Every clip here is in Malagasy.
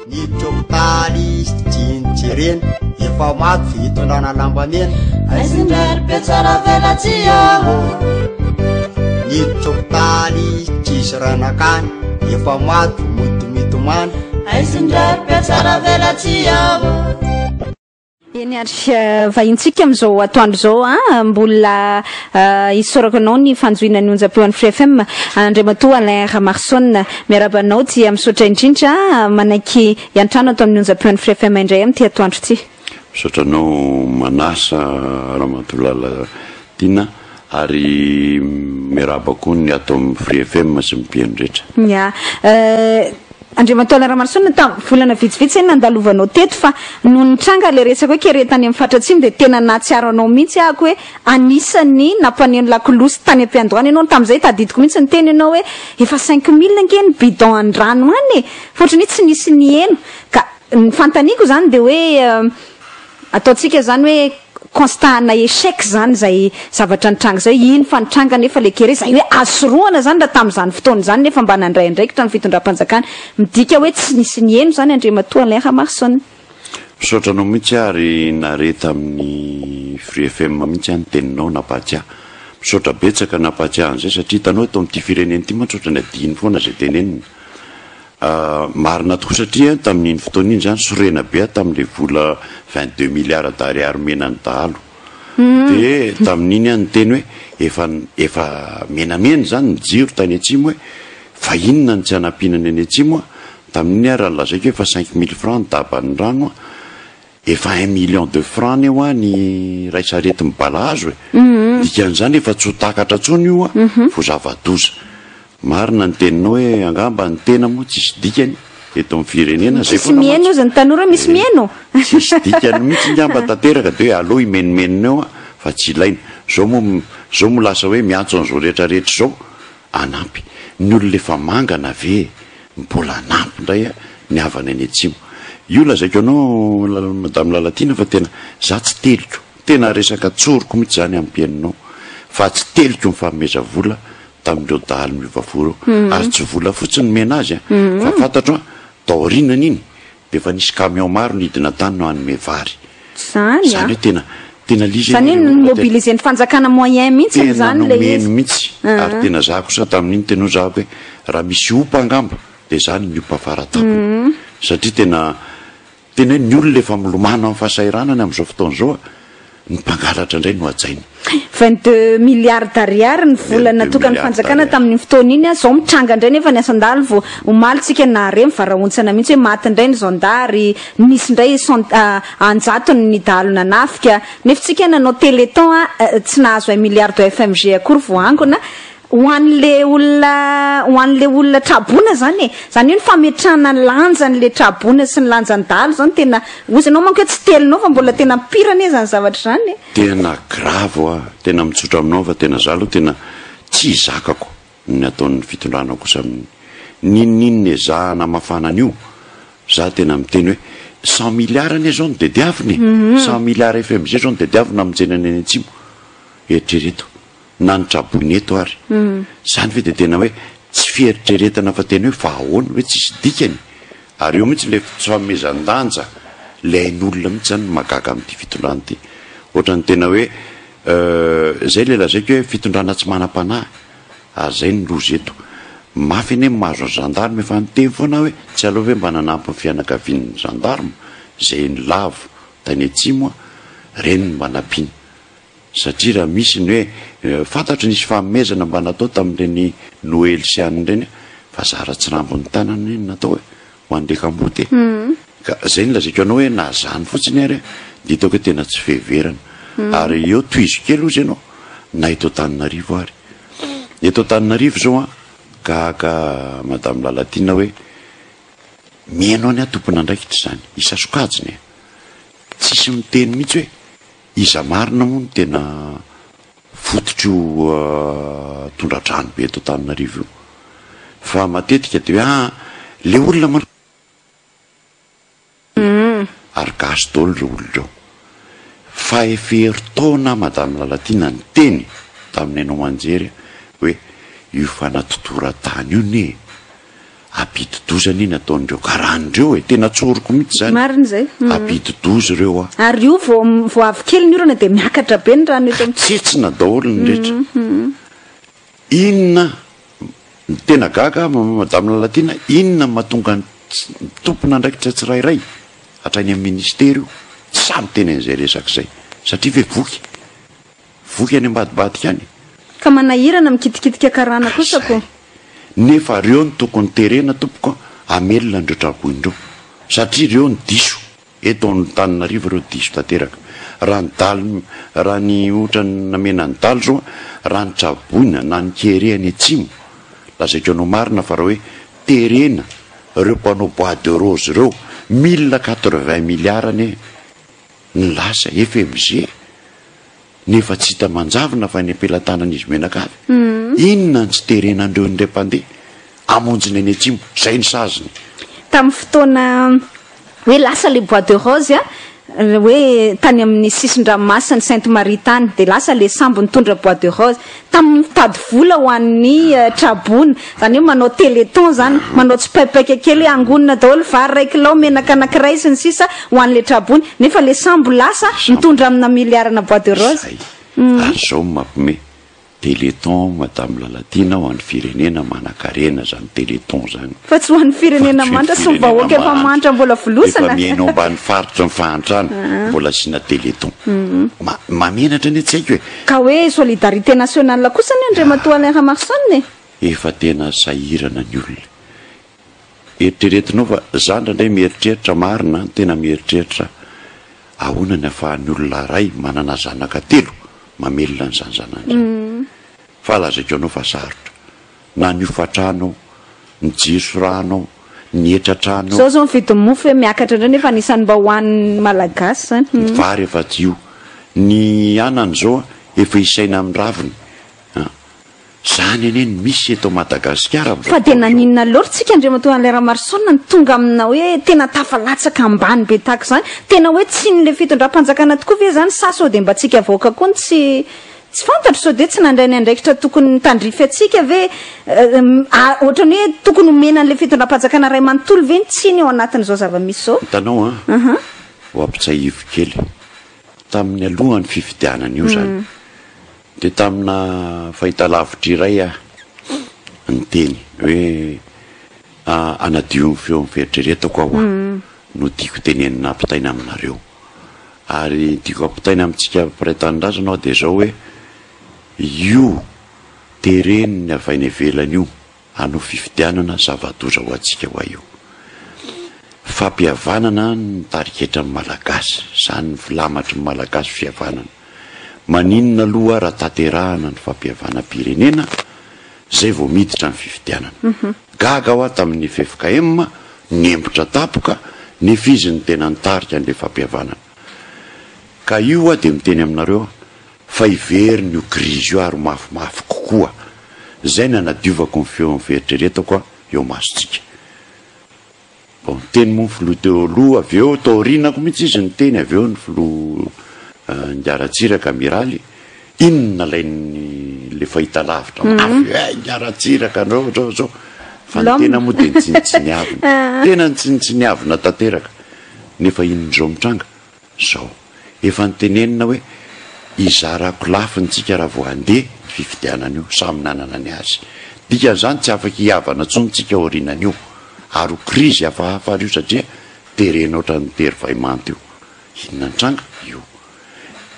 Niditra hopitaly izy tsy nijerena, efa maty fitondrana lambamena. Aizindrary be tsara velatsihy aho. Niditra hopitaly izy tsisy ray nakany, efa maty mody mitomany. Aizindrary be tsara velatsihy aho. Eny ary, vahintsika amin'izao atoandro izao an, mbola isaorako anao ny fanjohina ny onjam-peo an'ny Free FM, Andriamatoa Alain Ramarson. Miarahaba anao dia misaotra indrindra manaiky hiantrano ato amin'ny onjam-peo an'ny Free FM indray amin'ity atoandro ity. Misaotra anao manasa Ramatoa Lala Tiana ary miarahaba koa ny ato amin'ny Free FM sy ny mpihaino rehetra. Ya. Andriamatoa Alain Ramarson, tamin'ny volana vitsivitsy izay nandalovanao teto fa nony nitranga ilay resaka hoe kere tany amin'ny faritra atsimo dia tena nahatsiaro anao mihitsy ahako hoe anisan'ny nampaneno lakolosy tany am-piandohana ianao, tamin'izay tadidiko mihitsy niteny ianao hoe efa 5000 ange ny bidon an-drano any e! fa ohatran'ny hoe tsy nisy niheno ka ny fanontaniako izany dia hoe Ataontsika izany hoe constat ana échec izany izay zavatra nitranga izay, iny fa nitranga nefa ilay kere, izay hoe azo sorohana izany raha tamin'izany fotoana izany nefa mba nandray andraikitra ny fitondram-panjakana. Midika hoe tsy nisy niheno izany Andriamatoa Alain Ramarson. Misaotra anao mihitsy aho ary nare tamin'ny Free FM mihitsy aho ny teninao nampahatsiahy. Misaotra betsaka nampahatsiahy an'izay satria hitanao eto amin'ity firenena ity mantsy ohatran'ny adino foana izay tenenina. Marina tokoa satria tamin'iny fotoana iny izany sorena be aho tamin'ilay vola 22 milliards d'ariary omena ny dahalo. Dia tamin'iny aho niteny hoe efa efa menamena izany ny jiro tany atsimo hoe fa inona no tsy hanampiana ny any atsimo a? Tamin'iny aho raha nolazaiko hoe efa 5000 francs ny daban'ny rano a, efa un million de francs anie hoa ny iray sarety mibalahazo e! Dikan'izany efa tsy ho takatra intsony io a, vao zava-doza. Marina ny teninao hoe angamba ny tena moa tsisy dikany eto amin'ny firenena, zay Tsisy foana miheno mantsy ozy ny tanora misy eh, miheno. tsisy dikany mihitsy ngamba tanteraka de hoe aleo himenomenona eo fa tsy ilaina. Zao moa zao moa lasa hoe miantso an'izao rehetra rehetra izao hanampy. Ny olona efa mangana ve e, mbola hanampy indray ny havany any atsimo. Io lazaiko anao madame Lalatiana fa tena za tsy teliko, tena resaka tsoriko mihitsy zany ampihainonao fa tsy teliko ny fanomeza vola tamin'ireo dahalo miova fo ireo ary tsy vola fotsiny nomena azy an, fa fantatro an, taorianany iny dia efa nisy camion maro nidina tany no hanome vary. Zany Izany an. hoe tena tena ilay izy Zany anie hoe ry olona tena nomobiliser-n'ny fanjakana moyen mihitsy tena izany ilay nomeny izy. mihitsy ary tena za kosa tamin'iny tena hoy za hoe raha misy opa angamba dia za no niopa faratampony satria tena Tena hoe ny olona efa milomano amin'ny fahasahiranany amin'izao fotoana izao a, ny mpangalatra indray no hajaina. 22 milliards d'ariary ny vola 22 natokan'ny milliards fanjakana d'ariary. tamin'iny fotoana iny, izao mitranga indray nefa ny asan-dahalo vao omaly tsika nahare mivarahontsana mihitsy hoe maty indray ny zandary, nisy indray cent an-jatony ny dahalo nanafika, nefa tsika nanao téléthon tsy nahazo un milliard de FMG akory voaangona, Ho an'le olona ho an'le olona traboina zany e! Zany hoe ny fametrahana ny lanjan'le traboina sy ny lanjan'ny dahalo zany tena ozy ianao manko hoe tsy telinao fa mbola tena pire anie zany zavatra zany e! Tena grave hoa, tena mitsotra aminao fa tena za aloha tena tsy zakako ny ataon'ny fitondrana kosa aminy n'inon'inona ezahana hamafana an'io, za tena miteny hoe cent milliards anie zao no tediavina e, cent milliards FMG zao no tediavina hamonjena ny any atsimo, eritrereto. na ny traboina eto ary. Izany ve dia tena hoe tsy fieritreretana fa tena hoe fa ahoana, hoe tsisy dikany? Ary eo mihitsy ilay tsy fanomezan-danja ilay ain'olona mihitsy izany no mahagaga amin'ity fitondrana ity. Ohatran'ny tena hoe izay ilay lazaiko hoe fitondrana tsy manam-panahy ary izay no loza eto. Mafy anie ny mahazo ny gendarme fa niteny foana aho hoe tsy aleo ve mba nanampy ny fianakavian'ny gendarme izay nilavo tany atsimo ireny no mba nampiana. Satria raha misy ny hoe, fantatro nisy fanomezana mba natao tamin'ireny Noely sy anona ireny fa zara tsirambin'ny tanana anie no natao e, ho an'ilay kamboty e. Ka zay no lazaiko anao hoe na zany fotsiny ary dia hitako hoe tena tsy fiheverana. Ary eo tohizo kely hozy ianao, na eto Antananarivo ary. Eto Antananarivo izao an, gaga Madame Lalatiana hoe mihaino any aho tompon'andraikitra izany, isa-sokajiny e. Tsisy miteny mihitsy hoe Iza marina moa no tena fototr'io tondra-drano be eto Antananarivo io? Fa matetika dia hoe ah, le olona manao ary gasy daholo ireo olona ireo. Fa efa herintaona Madame Lalatiana niteny tamin'ny haino aman-jery hoe io fanatotoran-tany io anie. Ampidi-doza anie ny ataon'ireo karana ireo e! Tena tsoriko mihitsy izany. Marina izay. Ampidi-doza ireo a! Ary io vao vao avy kely ny orana dia miakatra be ny rano eto amintsika. Tsetsina daholo ny rehetra. Inona, ny tena gaga aho Madame Lalatiana, inona no mahatonga ny tompon'andraikitra tsirairay hatrany amin'ny ministera io tsy sahy miteny an'izay resaka izay? Satria ve voky? Voky any ambadibadika any. Ka manahirana mikitikitika karana kosa ko. Zay. Nefa reo no tokony terena tompoko a, hamelona an'ireo traboina ireo. Satria reo no diso. Eto Antananarivo reo diso tanteraka. Raha ny dal, raha ny ohatra ny namena ny dal zao a, raha ny traboina na ny kere any atsimo, lazaiko anao marina fa raha hoe terena reo mpanao bois de rose reo, 1080 milliards anie ny lasa, FMG. Nefa tsy hita manjavona fa any am-pelatanan'izy mianakavy. Inona no tsy terena an'ireo indray mpandeha hamonjy ny any atsimo? Izay ny saziny. Tamin'ny fotoana hoe lasa ilay bois de rose a, hoe tany amin'ny sisin-dranomasin'i Sainte Marie tany, dia lasa ilay sambo nitondra bois de rose. Tamin'ny mitady vola ho an'ny traboina, izany hoe manao téléthon izany, manao tsipaipaika kely hoe angonina daholo vary iray kilao, menaka anankiray sy ny sisa ho an'ilay traboina, nefa ilay sambo lasa mitondra amina miliarana bois de rose. Izay. Ary izao no mampime. Téléthon Madame Lalatiana ho an'ny firenena manankarena izany téléthon izany. Fa tsy ho an'ny firenena mantra sy ny vahoaka efa mantra mbola volosana. Efa miaina ao ambany faritry ny fahantrana, mbola asiana téléthon. Ma, mahamenatra anie tsy haiko e. Ka hoe solidarité nationale kosa anie Andriamatoa Alain Ramaroson e! Efa tena sahirana ny olona. Eritreretinao fa za indraindray mieritreritra marina an, tena mieritreritra ahoana ny afahan'ny olona ray manana zanaka telo mamelona an'izany zanany izany. Fa lazaiko anao fa sarotra. Na ny hofantrano ao, ny jiro sy rano ao, ny hetra trano ao. Zao zao ny vidin'ny mofo hoe miakatra indray nefa anisan'ny mba hohanin'ny Malagasy zany. Ny vary efa tsy io. Ny anana izao efa isaina amin'ny raviny. An. Zany anie no misy eto Madagasikara amin'izao Fa dia fotoana izao. naninona loatra tsika Andriamatoa Alain Ramaroson no tonga amina hoe tena tafalatsaka ambany be tahaka izany? Tena hoe tsinin'ilay fitondram-panjakana tokoa ve izany sa sao dia mba tsika vahoaka koa no tsy Tsy fantatro sao dia tsy nandray ny andraikitra tokony tandrify antsika ve? Ohatran'ny hoe tokony homena an'ilay fitondram-panjakana iray manontolo ve ny tsiny ao anatin'izao zava-misy izao? Hitanao an, ho ampitsahivo kely, tamin'ny alohan'ny fifidianana io izany, dia tamina fahitalavitra iray aho niteny hoe hanadio ny feon'ny fieritreretako aho no tiako tenenina ampitaina aminareo. Ary ny tiako ampitaina amintsika mpiray tanindrazana aho dia izao hoe, io teren'ny avy any ivelany io hanao fifidianana zava-doza ho antsika hoa io. Fampihavanana ny tarigetran'ny Malagasy, izany ny filamatry ny Malagasy fihavanana. Maninona aloha raha tanterahana ny fampihavanam-pirenena izay vao miditra ny fifidianana. Gaga hoa tamin'ny ffkm niembotra tapoka nefa izy no tena nitarika an'ilay fampihavanana. Ka io hoa dia miteny aminareo aho fa hiverina io krizy io ary ho mafimafy kokoa. Izay nanadiovako ny feon'ny fieritreretako eo masontsika. Bon, niteny moa ny filoha teo aloha, avy eo taorianako mihitsy izy niteny, avy eo ny filoha Ingahy Ratsiraka Amiraly, iny no nalain'ny le fahitalavitra mafy hoe eh, Ingahy Ratsiraka zao zao zao, fa ny tena moa dia nitsinontsiniavina, tena nitsinontsiniavina tanteraka, nefa inona izao mitranga? Zao. Efa notenenina hoe hizarako lafiny tsika raha vao handeha ny fifidianana io, samy nanana ny azy. Dikan'izany tsy afaka hihavana tsony tsika aorianan'io. Ary ho krizy hafahafa ary io satria terena ohatran'ny tery vay manta io. Inona nitranga? Io.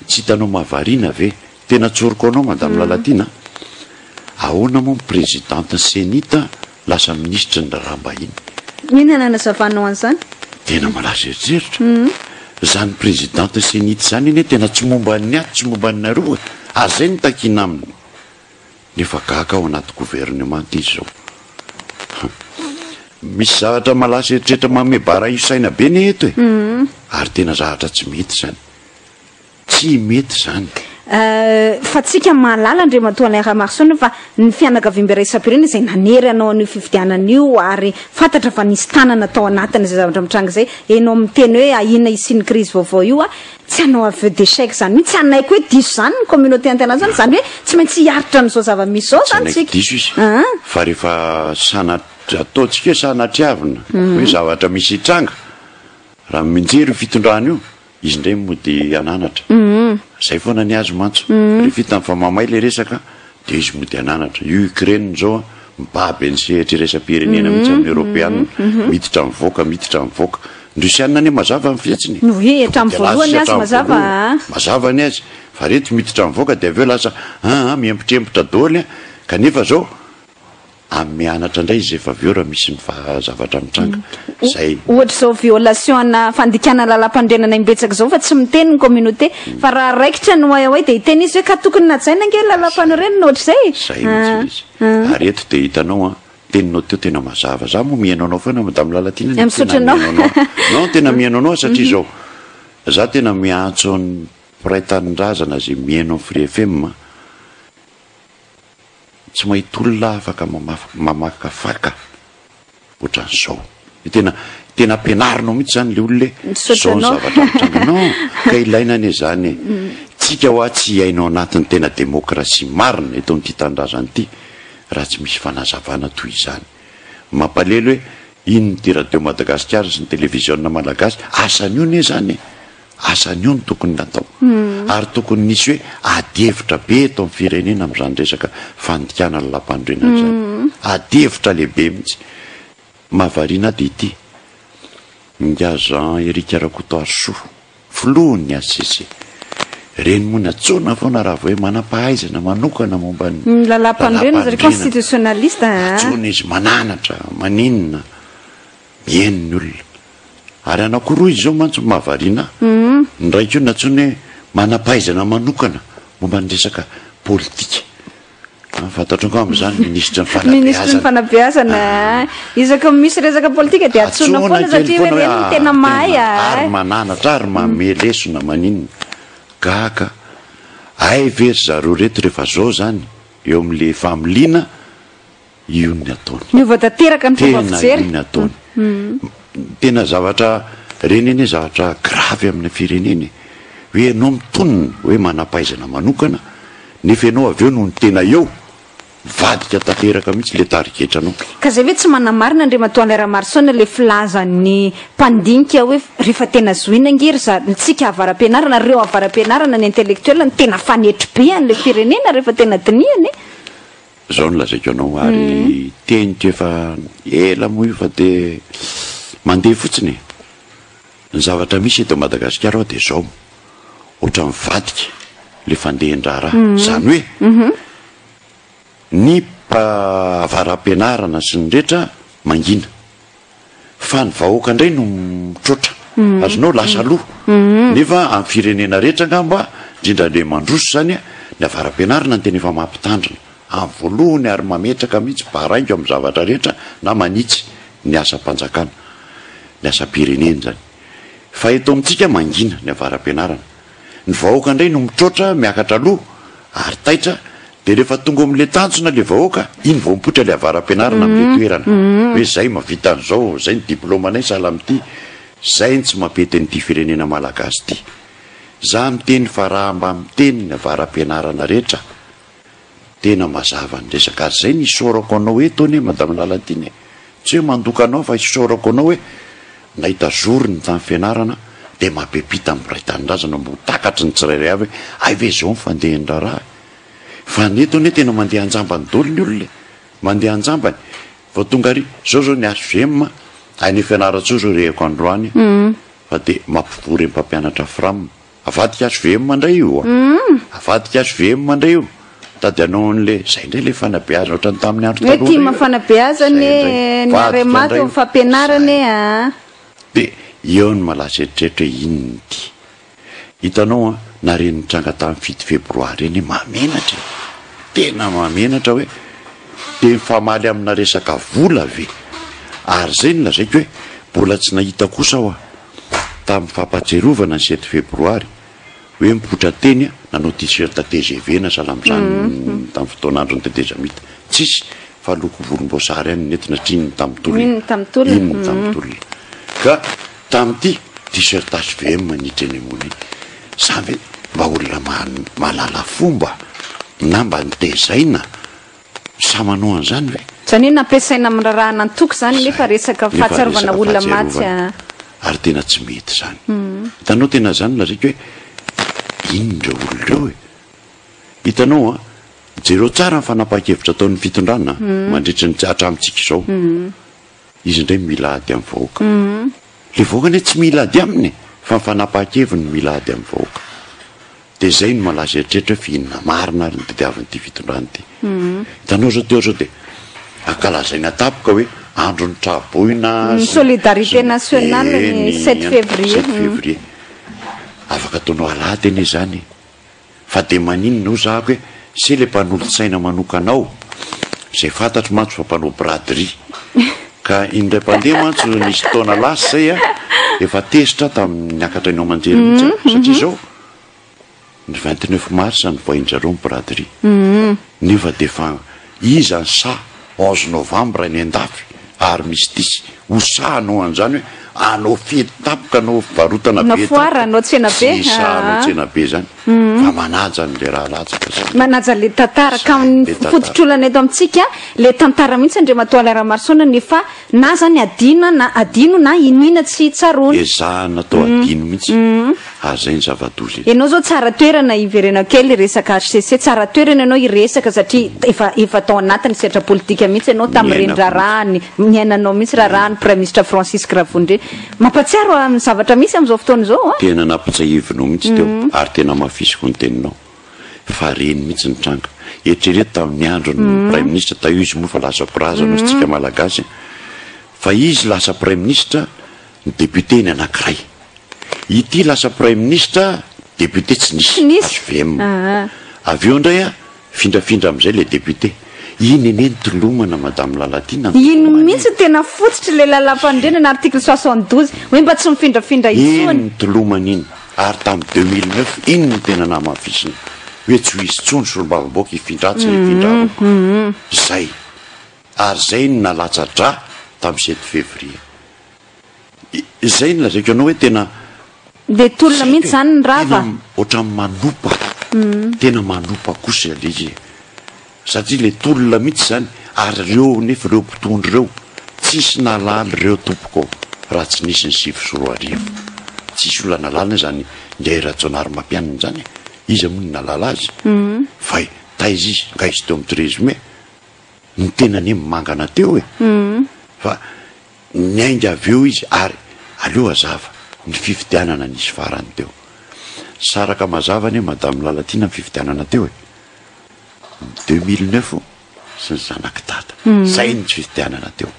Tsy hitanao mahavariana ve? Tena tsoriko anao Madame Lalatiana a! Ahoana moa ny présidente ny Cenit lasa minisitry ny raharaham-bahiny? Inona no anazavanao an'izany? Tena malaza eritreritra. Izany présidente Cenit izany anie tena tsy momba ny atsy tsy momba ny aroa e! Ary izay no takiana aminy. Nefa gaga ao anaty gouvernement izy izao. Misy zavatra malaza eritreritra manome bara io saina be anie eto e! Ary tena zavatra tsy mety izany. Tsy mety izany. Fa tsika mahalala Andriamatoa Alain Ramaroson fa ny fianakaviambe iraisam-pirenena izay nanery hanao an'io fifidianana io ary fantatra fa nisy tanana tao anatin'izay zavatra mitranga izay, enao miteny hoe ahiana hisian'ny krizy vaovao io a, tsy hanao aveu d'échec izany mihitsy, tsy hanaiky hoe diso izany ny communauté internationale, izany hoe tsy maintsy hiaritra an'izao zava-misy izao Tsy izany hanaiky tsika. diso izy Aa. fa rehefa sanatria. Ataontsika hoe sanatriavina hoe zavatra misy hitranga, raha mijery io fitondrana io, izy indray mody hananatra. Zay foana ny azy mantsy. Rehefa hitany fa mamay le resaka dia izy mody hananatra. Io Ukraine zao an, mibaby ny sehatra iraisam-pirenena mihitsy amin'ny Eoropeana. Miditra mivoaka, miditra mivoaka. Ny Rosiana anie mazava ny fihetsiny e. Oui, hatramin'ny voalohany azy mazava a. Mazava ny azy. Fa reto miditra mivoaka dia avy eo lasa an an miempotrempotra daholo an. Kanefa zao Amin'ny mianatra indray izy efa avy eo raha misy ny zavatra mitranga. Izay. Ohatra izao violation ana fandikana lalampanorenana imbetsaka izao fa tsy miteny ny communauté fa raha raikitra ny oay oay dia hiteny izy hoe ka tokony najaina ange ny lalampanorenana ohatr'izay e. Izay mihitsy izy. Ary eto dia hitanao an, teninao teo tena mazava. Za moa mihaino anao foana Madame Lalatiana anie, Misaotra tena anao. mihaino anao. Non, tena mihaino anao satria izao, za tena miantso ny mpiray tanindrazana izay mihaino ny Free FM, Tsy mahita olona afaka mamakafaka ohatran'izao. Dia tena tena ampianarinao mihitsy izany ilay olona hoe Misaotra izao ny anao. zavatra mitranga. Non, ka ilaina anie izany e. Tsika hoa tsy hiaina ao anatin'ny tena demokrasia marina eto amin'ity tanindrazana ity raha tsy misy fanazavana toy izany. Mampalelo hoe inona ity radio Madagasikara sy ny televiziona malagasy, asan'io anie izany e. Asa an'io no tokony natao. Ary tokony nisy hoe ady hevitra be eto amin'ny firenena amin'izany resaka fandikana lalampanorenana izany. Ady hevitra lehibe mihitsy. Mahavariana ahy dia ity, Ingahy Jean Eric Rakotoarisoa, filohan'ny HCC. Ireny moa nantsoina foana raha vao hoe manam-pahaizana manokana momba ny Ny lalampanorenana, zareo constitutionnaliste. Antsoina izy mananatra, maninona. Mihaino ny olona. Ary anankiroa izy izao mantsy no mahavariana ahy. Ny iray koa nantsoiny hoe manam-pahaizana manokana momba ny resaka politika. Ah, fantatrao angamba izany, minisitry ny fanabeazana. Minisitry ny fanabeazana. Ah. Isaky ny misy resaka politika dia antsoina foana satria hoe ireny no tena mahay. Ary mananatra, ary manome lesona, maninona. Gaga. Hay ve ry zareo ireto rehefa izao izany, eo amin'ilay familiana, Io ny ataony. Niova tanteraka ny fomba fijery. Tena io ny ataony. Tena zavatra, ireny anie zavatra grave amina firenena e. Hoe ianao mitonona hoe manam-pahaizana manokana, nefa ianao avy eo nony tena eo, mivadika tanteraka mihitsy ilay tarigetranao. Ka zay ve tsy manamarina Andriamatoa Alain Ramarosaona le filazan'ny mpandinika hoe rehefa tena zohina ange ry za, tsika avara-pianarana, reo avara-pianarana ny intellectuel no tena fanetry be an'le firenena rehefa tena dinihana e. Zao no lazaiko anao ary teniko efa ela moa io fa de mandeha fotsiny e! Ny zavatra misy eto Madagasikara hoa de zao, ohatra mivadika le fandehan-draharaha, zany hoe ny avara-pianarana sy ny rehetra mangina. Fa ny vahoaka indray no mitroatra. Azonao? Lasa aloha. Nefa amin'ny firenena rehetra angamba, indrindra le mandroso izany, ny avara-pianarana no tena efa mampitandrina. Amin'ny voalohany ary mametraka mihitsy baraingo amin'ny zavatra rehetra na manitsy ny asam-panjakana, ny asam-pirenena izany. Fa eto amintsika mangina ny avara-pianarana. Ny vahoaka indray no mitroatra, miakatra aloha ary taitra, dia rehefa tonga ao amin'ilay tanjona ilay vahoaka, iny vao mipoitra ilay avara-pianarana amin'ilay toerana, hoe izay mahavita an'izao, izay ny diplaomanay sahala amin'ity, izay ny tsy mampety an'ity firenena malagasy ity. Za miteny fa raha mba miteny ny avara-pianarana rehetra, Tena mazava ny resaka ary zay no isaorako anao eto anie madame Lalatiana e! Tsy hoe mandoka anao fa isaorako anao hoe nahita zorony tamin'ny fianarana dia mampepita ny mpiray tanindrazana mba ho takatry ny tsirairay avy hoe hay ve zao ny fandehan'ny raharaha e! Fa ny eto anie tena mandeha anjambany daholo ny olona e! Mandeha anjambany vao tonga ary zao zao ny HVM any Fianarantsoa zao rehako androany fa dia mampivory ny mpampianatra fram Avadika HVM indray io a! Avadika HVM indray io! Mitady hanao an'le, zay indray le fanabeazana ohatran'ny tamin'ny andro Hoe taloha tim indray io. fanabeazana Zay e, indray. ny Vadika Arema indray to io. fampianarana Zay. e a! Dia eo no mahalasa eritreritra hoe inona ity. Hitanao an, na ireny nitranga tamin'ny fito febroary ireny mahamenatra e! Tena mahamenatra hoe dia mifamaly amina resaka vola ve? Ary izay no lazaiko hoe mbola tsy nahita kosa aho tamin'ny fampahatsiarovana ny sept febroary hoe mipoitra teny nanao t-shirt tgv na sahala amin'izany tamin'ny fotoan'andron'ny tetezamita. Tsisy fa loko volomboasary ihany no nentina satria iny no tamin'ny tolona. Iny no tamin'ny tolona. Iny no tamin'ny tolona. Ka tamin'ity t-shirt hvm niditra eny ambony iny. Za ve mba olona mahalala fomba na mba nitezaina sa manao an'izany ve? Izany hoe nampiasaina amin'ny raharahan'antoko izany nefa resaka Nefa fahatsiarovana resaka olona maty fahatsiarovana. a. Ary tena tsy mety izany. Hitanao tena izany no lazaiko hoe inona ireo olona ireo e? Hitanao an, jereo tsara ny fanapahan-kevitra ataon'ny fitondrana mandritry ny hatramintsika izao. Izy indray mila ady amin'ny vahoaka. Ilay vahoaka anie tsy mila ady aminy e, fa ny fanapahan-keviny no mila ady amin'ny vahoaka. Dia izay no malaza eritreritra hoe fa inona marina ary no tadiavin'ity fitondrana ity. Hitanao izao teo izao dia ankalazaina tampoka hoe andron'ny tra-boina Ny sy ny solidarité sy ny nationale eh, ny ny sept février. sept février. Afaka ataonao alahady anie izany e. Fa dia maninona hoy zahako hoe se le mpanolotsaina manokana ao izay fantatro mantsy fa mpanao braderie ka indray mpandeha mantsy nisy taona lasa izay a efa tezitra aho tamin'ny niakatra eny amanjery mihitsy aho satria izao ny 29 mars no voahin-dry zareo ny braderie nefa dia efa iza ny sahy 11 novembre any an-dafy armistice ho sahy hanao an'izany hoe hanao fety tampoka hanao fivarotana Hanao be foire, tampoka hanao tsena be. tsy sahy hanao Aa. tsena be izany fa manaja an'ilay raha latsaka izany. Manaja le tantara ka Zay, ny le tantara. fototr'olana eto amintsika le tantara mihitsy Andriamatoa Alain Ramarosaona nefa na zany adino na adino na iniana tsy tsaroana. Ezahana atao adino mihitsy ary zay ny zava-doza eto. Ianao zao tsara toerana hiverenako kely resaka HCC, tsara toerana ianao hiresaka satria efa efa tao anatin'ny sehatra politika mihitsy ianao tamin'ireny Niainako mihitsy. raharaha niainanao mihitsy raharahan'ny Praiminisitra Francis Gravonry. Mampatsiaro amin'ny zavatra misy amin'izao fotoana izao an! Tena nampitsahivinao mihitsy teo ary tena hamafisiko ny teninao fa reny mihitsy ny tranga. Eritrereto tamin'ny andron'ny Praiminisitra tao izy moa fa lasa mpirazana hozy tsika Malagasy fa izy lasa Praiminisitra ny député ny anankiray. Ity lasa Praiminisitra député tsy nisy, Tsy nisy. HVM. Avy eo indray an, findrafindra amin'izay ilay député. Iny anie ny tolomana Madame Lalatiana ny Iny tolomana e. mihitsy no tena fototry ilay lalàmpanorenana article 72 hoe mba tsy mifindrafindra Iny intsony. ny tolomana iny ary tamin'ny 2009 iny no tena namafisina hoe tsy ho hisy intsony solombavambahoaka hifindra atsy na hifindra aroa. Zay. Ary zay no nalatsa-drà tamin'ny sept février. Izay no lazaiko anao hoe tena Dia tolona tsy haiko mihitsy e, izany ny rava. tena ohatran'ny manopa, tena manopa kosa ilay izy e. Satria ilay tolona mihitsy izany, ary ireo nefa ireo mpitondra ireo, tsisy nahalala ireo tompoko ô, raha tsy nisy ny 2009. Tsisy olona nahalala izany Ingahy Rajaonarimampianina izany e, iza moa no nahalala azy? Fa taiza izy? Nga izy teo amin'ny 13 mai? Ny tena anie mangana teo e! Fa niainga avy eo izy ary aleo hazava ny fifidianana nisy farany teo. Saraka mazava anie Madame Lalatiana ny fifidianana teo e! Ny 2009 sy ny zanak'i Dada. Zay ny fifidianana teo.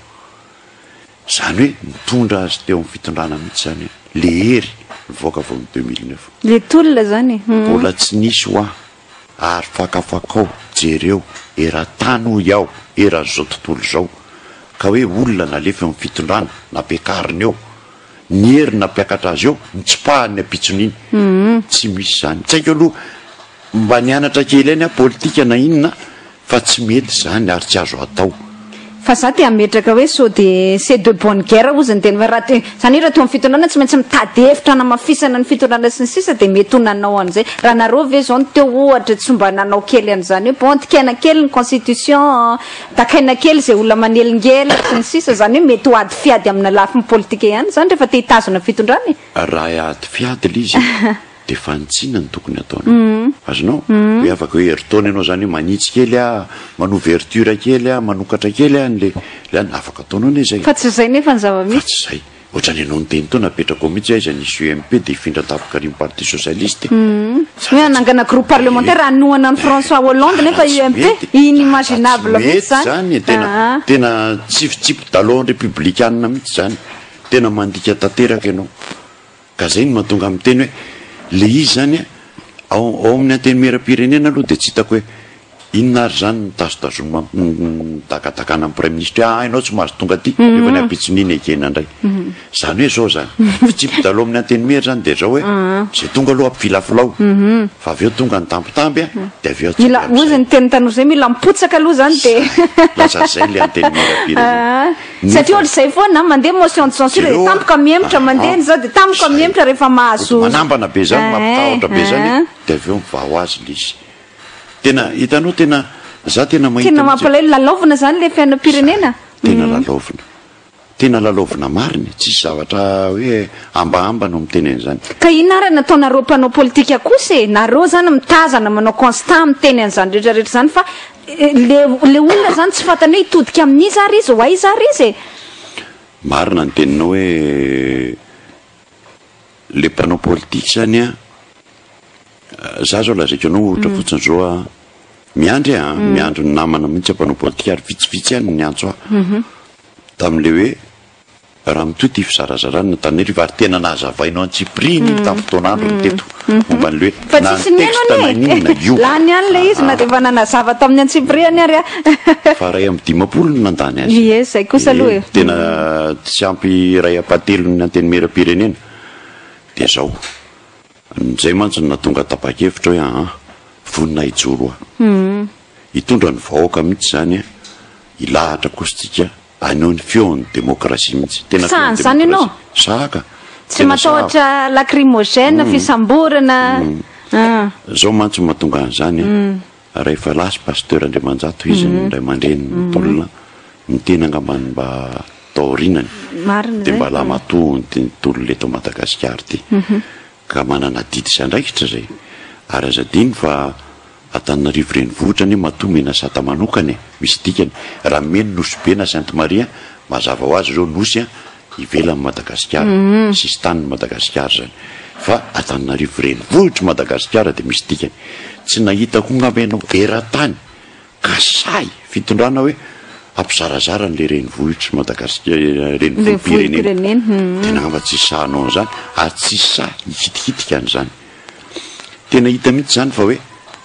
Zany hoe nitondra azy teo amin'ny fitondrana mihitsy zany le hery nivoaka vao ny 2009. Le tolona zany e. Mbola tsy nisy hoa ary fakafakao, jereo, eran-tany hoy aho, eran'izao tontolo izao, ka hoe olona nalefa eo amin'ny fitondrana, nampiakarina eo, ny hery nampiakatra azy eo, nitsipahany ny ampitson'iny. Tsy misy izany. Tsy haiko aloha, mba nianatra kely ihany aho politika na inona, fa tsy mety izany ary tsy azo atao. Fa za te hametraka hoe sao de c'est de bonne guerre hozy ny teny fa raha te, zany hoe raha teo amin'ny fitondrana tsy maintsy mitady hevitra hanamafisana ny fitondrana sy ny sisa de mety ho nanao an'izay. Raha nareo ve zao no teo ohatra tsy mba nanao kely an'izany hoe bon dikaina kely ny constitution, dakaina kely izay olona manelingelina sy ny sisa, zany hoe mety ho ady fiady amina lafiny politika ihany zany rehefa te hitazona fitondrana e. Raha ady fiady le izy de fanitsiana no tokony ataonao. Azonao? Hoe afaka hoe herintaona ianao zany hoe manitsy kely ah, manouverture kely ah, manokatra kely ah an'le le an, afaka ataonao anie zay. Fa tsy zay nefa ny Fa zava-misy. tsy zay. Ohatran'ny ianao niteny teo napetrako ao mihitsy hoe aiza nisy UMP de hifindra tampoka ary ny parti socialiste. Hoe Zava-tsy hanangana groupe parlementaire hanohana an'i François Hollande Zava nefa tsy UMP, mety. Zava tsy inimaginable mihitsy mety zany. zany e, tena Aa. tena tsy fitsipi-dalao repoblikanina mihitsy zany. Tena mandika tanteraka ianao. Ka zay no mahatonga ahy miteny hoe le izy zany ao ao amin'ny antenimieram-pirenena aloha dia tsy hitako hoe inona ary zany ny tazotazomina ny dakadakana amin'ny praiminisitra hoe ah ianao tsy mahazo tonga aty nefa ny ampitson'iny ekena indray. Zany hoe zao zany, fitsipi-dalao amin'ny antenimiera zany dia zao hoe zay tonga aloha ampifilafilao fa avy eo tonga ny tambitamby a dia avy eo atsipy Mila, hozy amin'izay. ny tenin'ny tanora zay, mila mipotsaka aloha zany dia. Zay, lasa zay le antenimieram-pirenena. Satria ohatr'izay foana, mandeha motion de censure dia Jereo a! tampoka mihemotra, mandeha ny zao dia tampoka Zay. mihemotra rehefa mahazo. Manambana be zany, Eeh, mampitahotra be zany eeh. dia avy eo mivaha ho azy le izy. Tena hitanao tena. Za tena mahita Tena mihitsy. mampalahelo, lalaovina zany le fiainam-pirenena. Tena lalaovina. Tena lalaovina marina e, tsisy zavatra hoe hambahamba no miteny an'izany. Ka inona ary no ataonareo mpanao politika kosa e? Nareo zany mitazana manao constat miteny an'izany rehetra rehetra izany fa le le olona zany tsy fantany hoe hitodika amin'iza ary izy, ho aiza ary izy e? Marina ny teninao hoe le mpanao politika zany an, za zao lazaiko anao ohatra fotsiny zao an, miandry an, miandry ny namana mihitsy mpanao politika ary vitsivitsy ihany ny niantso ahy tamin'le hoe raha mitohy ity fizarazarana Antananarivo ary tena nahazavainao antsipirihiny iny tamin'ny fotoan'androny teto momba an'le hoe Fa na tsisy ny nihaino texte na anie n'inona e! io. Lany ihany le izy na dia efa nanazava tamin'ny antsipirihany ary aho. Fa 51 no nandany azy. Ie, zay kosa aloha e. Tena tsy ampy iray ampahatelon'ny antenimieram-pirenena. Dia zao. Zay mantsy no nahatonga tapa-kevitra hoe aa, vonona hijoro aho. Hitondra ny vahoaka mihitsy izany, hilahatra kosa tsika haneho ny feon'ny demokrasia mihitsy. Tena Saha feon'ny an'izany ianao? demokrasia. Saha ka. Tsy Tena saha. matahotra lacrymogène, fisamborana. Ah. Zao mantsy no mahatonga an'izany, rehefa lasa Pasteur Andriamanjato izy ny ray aman-dreniny nitolona, ny tena angamba ny mba taorianany Marina dia izay. mba lahimatoa ity nitolona eto Madagasikara ity. Ka manana adidy sy andraikitra izay. Ary aza adino fa Antananarivo renivohitra anie matoa omena sata manokana e! Misy dikany. Raha omeny Nosy Be na Sainte Marie, mazava ho azy ireo Nosy ivelan'i Madagasikara, sisin-tanin'i Madagasikara izany. Fa Antananarivo renivohitr'i Madagasikara dia misy dikany. Tsy nahita koa ngamba ianao eran-tany ka sahy fitondrana hoe hampizarazara an'ilay renivohitr'i Madagasikara, renivohi-pirenena. Tena angamba tsy sahy hanao an'izany ary tsy sahy hikitikitika an'izany. Tena hita mihitsy izany fa hoe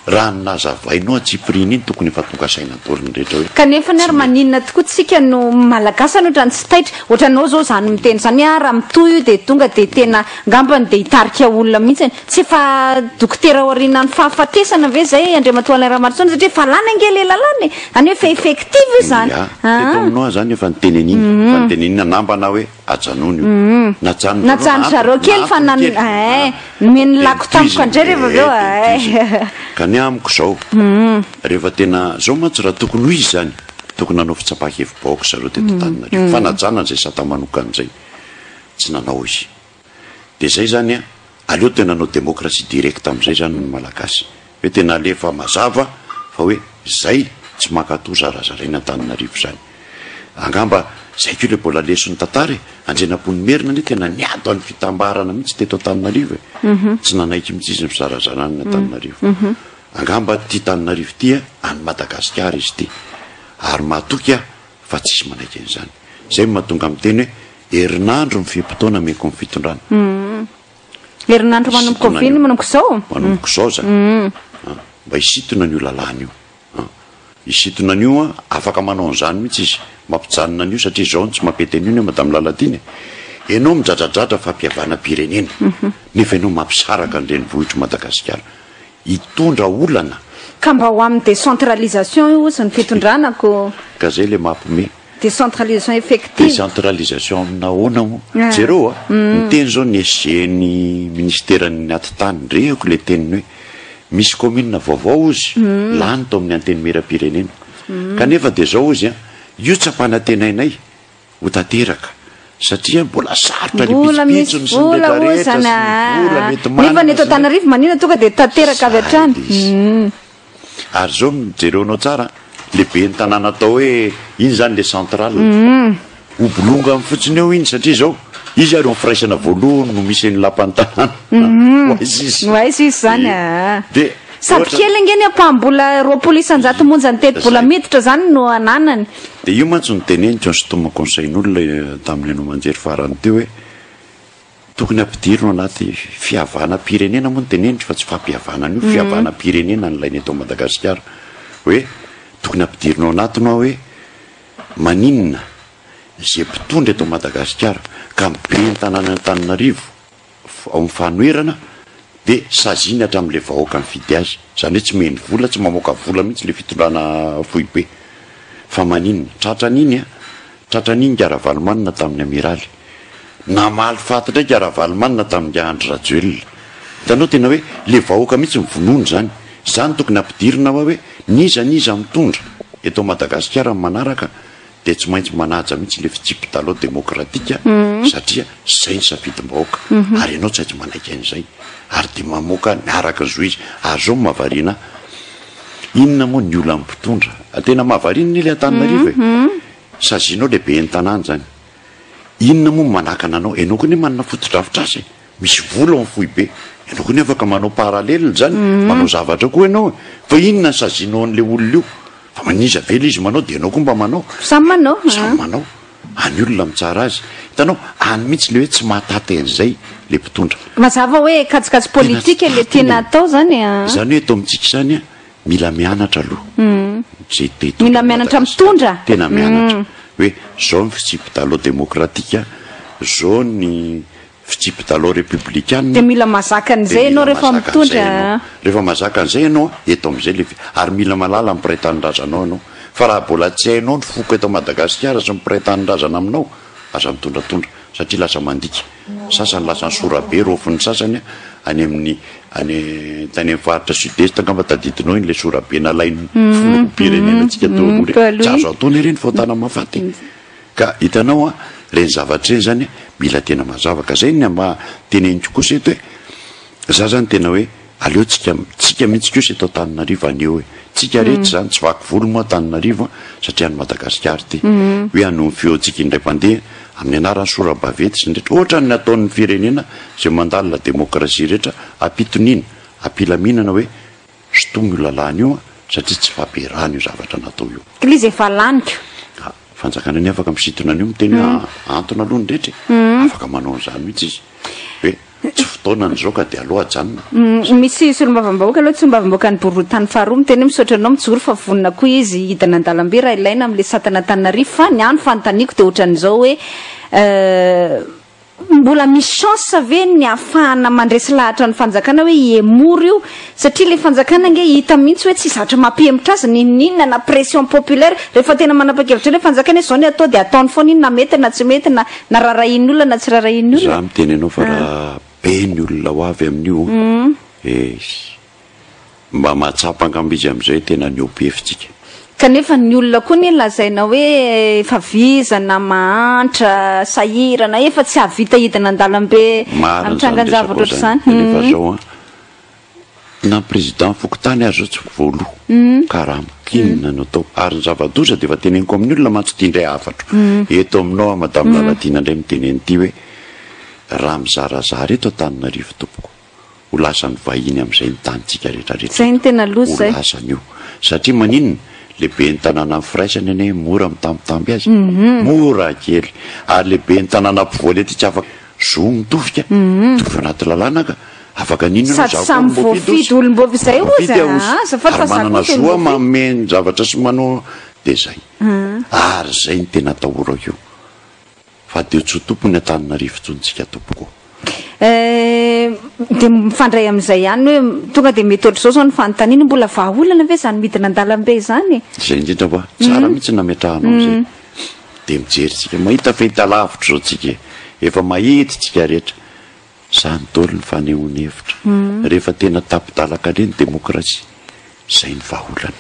raha ny nazavainao antsipiriany iny tokony efa tonga saina daholo ny rehetra hoe Kanefa tsy ary mety. maninona tokoa tsika no malagasy any otrany tsy taitra, otranao zao zany miteny zany hoe ah raha mitohy io dia tonga dia tena ngambany dia hitarika olona mihitsy, tsy efa dokotera aorianan'ny fahafatesana ve zay Andriamatoa Alain Ramaroson satria efa lany ange le lalàna e, zany hoe efa effective io zany Ya, teto ah. aminao aho zany efa niteny an'iny, efa niteny an'iny nanambana aho hoe ajanony io. Najanony Najanony zareo kely fa nan eh nomeny lako tampoka indray rehefa avy eo eh. Ka ny amiko zao, rehefa tena zao mantsy raha tokony ho izy zany, tokony nanao fitsapan-kevi-bahoaka zareo teto Antananarivo, fanajana an'izay sata manokana izay, tsy nanao izy. Dia zay zany an, aleo tena hanao démocratie directe amin'izay zany ny Malagasy, hoe tena alefa mazava fa hoe zay tsy mankatoa zarazaraina Antananarivo zany. Angamba zay koa le mbola leson'ny tantara e! Andrianampoinimerina anie tena niady ho an'ny fitambarana mihitsy teto Antananarivo e! Tsy nanaiky mihitsy izy ny fizarazarana ny Antananarivo. Angamba ity Tananarivo ity an'i Madagasikara izy ity. Ary mahatoky aho fa tsisy manaiky an'izany. Zay no mahatonga miteny hoe herinandro ny fe-potoana ameko ny fitondrana. Herinandro manomboka Hisintona oviana an'io. manomboka izao? Manomboka izao zany. Mba hisintona an'io lalàna io. An. Hisintona an'io an, afaka manao an'izany mihitsy izy, mampijanona an'io satria izao no tsy mampety an'io anie Madame Lalatiana e. Ianao midradradradra fampihavanam-pirenena, nefa ianao mampisaraka ny renivohitr'i Madagasikara. Hitondra olana. Ka mba ho amin'ny décentralisation io ozy ny fitondrana ko. Ka zay le mampime. Décentralisation effective. Décentralisation amina ahoana moa? Jereo a, niteny zao ny SG ny ministeran'ny atitany, rehako le teniny hoe misy commune vaovao ozy lany tao amin'ny antenimierampirenena. Kanefa dia zao ozy a, io tsy ampanantenainay ho tanteraka satria mbola sarotra ny Mbola misy pitsopitsony sy ny vola retraretra ozy sy ny vola ana. mety Nefa ny manana eto sy ny Antananarivo maninona tonga dia tanteraka avy Zay hatrany. le izy. Ary zao jereonao tsara le ben'ny tanàna atao hoe iny zany le central ho bolongany fotsiny eo iny satria zao izy ary eo amin'ny firaisana voalohany no misy ny lapan'ny tanàna ho aiza izy Ho aiza izy zany Ie. aa. Dia Sady ohatra kely ange ny ampaham-bola 20% monja ny tetibola Zay. miditra zany no ananany. Dia io mantsy no teneniko nisintomako ny sain'olona tamin'ny haino aman-jery farany teo hoe Tokony ampidirina ao anaty fihavanam-pirenena moa no teneniko fa tsy fampihavanana io, fihavanam-pirenena no ilaina eto Madagasikara. Hoe tokony ampidirina ao anatiny hoa hoe maninona izay mpitondra eto Madagasikara ka ny ben'ny tanànan'Antananarivo ao amin'ny fanoherana dia saziany hatramin'ilay vahoaka nifidy azy. Izany hoe tsy omeny vola, tsy mamoaka vola mihitsy ilay fitondrana foibe. Fa maninona? Tratran'iny an! Tratran'iny nga Ravalomanana tamin'ny amiraly. Namaly faty indray nga Ravalomanana tamin'ingahy Andry Rajoelina. Hitanao tena hoe le vahoaka mihitsy no vonoina izany. Izany tokony ampidirina hoa hoe N'iza n'iza mitondra eto Madagasikara amin'ny manaraka dia tsy maintsy manaja mihitsy ilay fitsipi-dalao demokratika satria izay ny safidim-bahoaka ary ianao tsy maintsy manaiky an'izay ary dia mamoaka ny araka ny zo izy. Ary izao no mahavariana ahy, inona moa ny olan'ny mpitondra? Tena mahavariana anie ilay Antananarivo e! Sazianao ilay ben'ny tanàna izany. Inona moa no manakana anao? Ianao koa anie manana fotodrafitrasa e! Misy vola ao amin'ny foibe. Ianao koa anie afaka manao parallèle izany, manao zavatra koa ianao e! Fa inona ny sazianao an'ilay olona io? Fa maniza ve ilay izy manao dia ianao koa mba manao? Samy manao. Samy manao. Any olona mitsara azy. Hitanao, any mihitsy ilay hoe tsy mahataty an'izay ilay mpitondra. Mazava hoe kajikajy politika ilay tiana atao izany a. Izany hoe eto amintsika izany a, mila mianatra aloha. Izay te hitondra Mila mianatra mitondra. Tena mianatra. Hoe izao ny fitsipi-dalao demokratika, izao ny fitsipi-dalao repoblikana. Dia mila mahazaka an'izay ianao rehefa mitondra. Rehefa mahazaka an'izay ianao, eto amin'izay ilay fi-, ary mila mahalala ny mpiray tanindrazanao ianao. Fa raha mbola tsy hainao ny foko eto Madagasikara sy ny mpiray tanindrazana aminao, aza mitondratondra, satria lasa mandika. Sasany lasa ny sorabe raofin'ny sasany any amin'ny any tany amin'ny faritra sud est angamba tadidinao iny ilay sorabe nalain'ny filoham-pirenenantsika teo aloha ireny. Tsy azo atao anie ireny fahotana mahafaty e. Ka hitanao an, ireny zavatra ireny zany mila tena mazava. Ka zay ny mba teneniko kosa eto hoe, za zany tena hoe aleo tsika, tsika mihitsy kosa eto Antananarivo haneho hoe, tsika rehetra zany, tsy vaky volo moa Antananarivo an, satria any Madagasikara ity, hoe haneho ny feontsika indray mpandeha amin'ny anaran'ny sora-baventy sy ny rehetra, ohatran'ny nataon'ny firenena izay mandalina demokrasia rehetra, ampitoniana, ampilaminana hoe Sintomy io lalàna io satria tsy fampiarahana io zavatra natao io. K'l'izy efa laniko. Ka fanjakana anie afaka misintona an'io miteny hoe ahantona aloha ny rehetra e. Afaka manao an'izany mihitsy izy. Hoe tsy fotoanany izao ka dia aleo ajanona. Misy solombavambahoaka aloha, tsy solombavambahoakan'ny boriborintany faharoa miteny hoe misaotra anao mijoro fa vonona koa izy hidina an-dalambe raha ilaina amin'ilay satan'Antananarivo fa ny ahy ny fanontaniako dia ohatran'izao hoe Mbola misy chance ve ny ahafahana mandresy lahatra ny fanjakana hoe hihemory io? Satria ilay fanjakana ange hita mihitsy hoe tsy zatra mampihemotra azy n'inon'inona na pression populaire. Rehefa tena manapa-kevitra ilay fanjakana hoe izao ny atao dia ataony foana iny na mety na tsy mety na na rarahian'ny olona na tsy rarahian'ny olona. Za miteny anao fa raha be ny olona ho avy amin'io an, eish. Mba mahatsapa angamba izy amin'izay hoe tena nihoa-pefy tsika. Kanefa ny olona koa anie lazaina hoe efa vizana, mahantra, sahirana, efa tsy hahavita hidina an-dalambe Marina amin'ny izany resakao trangan-javatra izany. ohatr'izany. Kanefa izao an, na ny président fokontany aza izao tsy voaloa karama. Inona no atao? Ary ny zava-doza dia efa teneniko amin'ny olona mantsy ity indray hafatro. Eto aminao aho Madame Lalatiana indray miteny an'ity hoe raha mizarazara eto Antananarivo tompoko, Ho lasan'ny vahiny amin'izay ny tanintsika rehetra rehetra Zay no tena loza Ho zay. lasany io. Satria maninona? Le ben'ny tanàna ny firaisany anie mora mitambitamby azy. Mora kely. Ary le ben'ny tanàna ampovoany aty tsy afaka zo mitovy ka. Mitovy anaty lalàna ka. Afaka n'inona Sady ianao, zaho koa samy olom-boafidy voafidy ozy. olom-boafidy zay ozy Voafidy aho ozy. a! Azafady Ary fa za manana koa zo tena aho voafidy. manome ny zavatra sy manao dia zay. Ary zay no tena atahorako io. Fa dia tsy ho tompony Antananarivo intsony tsika tompoko. Eh, dia mifandray amin'izay ihany hoe tonga dia mety ohatr'izao izao ny fanontaniana, mbola vahaolana ve izany midina an-dalambe izany e? Izay indrindra hoa, tsara mihitsy ny nametrahanao an'izay. Dia mijery tsika, mahita fahitalavitra izao tsika e, efa mahita tsika rehetra. Zany daholo ny fanehoana hevitra. Rehefa tena tapi-dalan-kaleha ny demokrasia, zay ny vahaolana.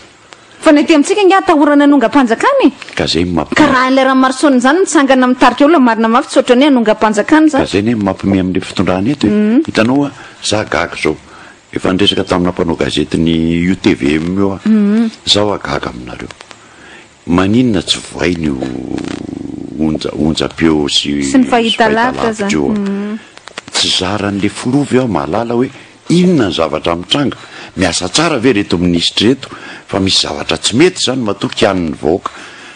Fa ny aty amintsika angaha atahorana hanongam-panjakana e! Ka zay no mampime. Ka raha ilay Ramaroson izany mitsangana mitarika olona marina mafy tsy ohatran'ny hoe hanongam-panjakana izany. Ka zay anie no mampime amin'ilay fitondrana eto e! Hitanao hoa, za gaga zao, efa niresaka tamina mpanao gazetin'ny io tvm io aho, za hoa gaga aminareo. Maninona tsy vohaina io onja onjam-peo sy Sy ny fahitalavitra fahitalavitra io a? Tsy zaran'le filoha ve aho mahalala hoe inona ny zavatra mitranga? Miasa tsara ve ireto minisitra ireto fa misy zavatra tsy mety izany matoa kianin'ny vahoaka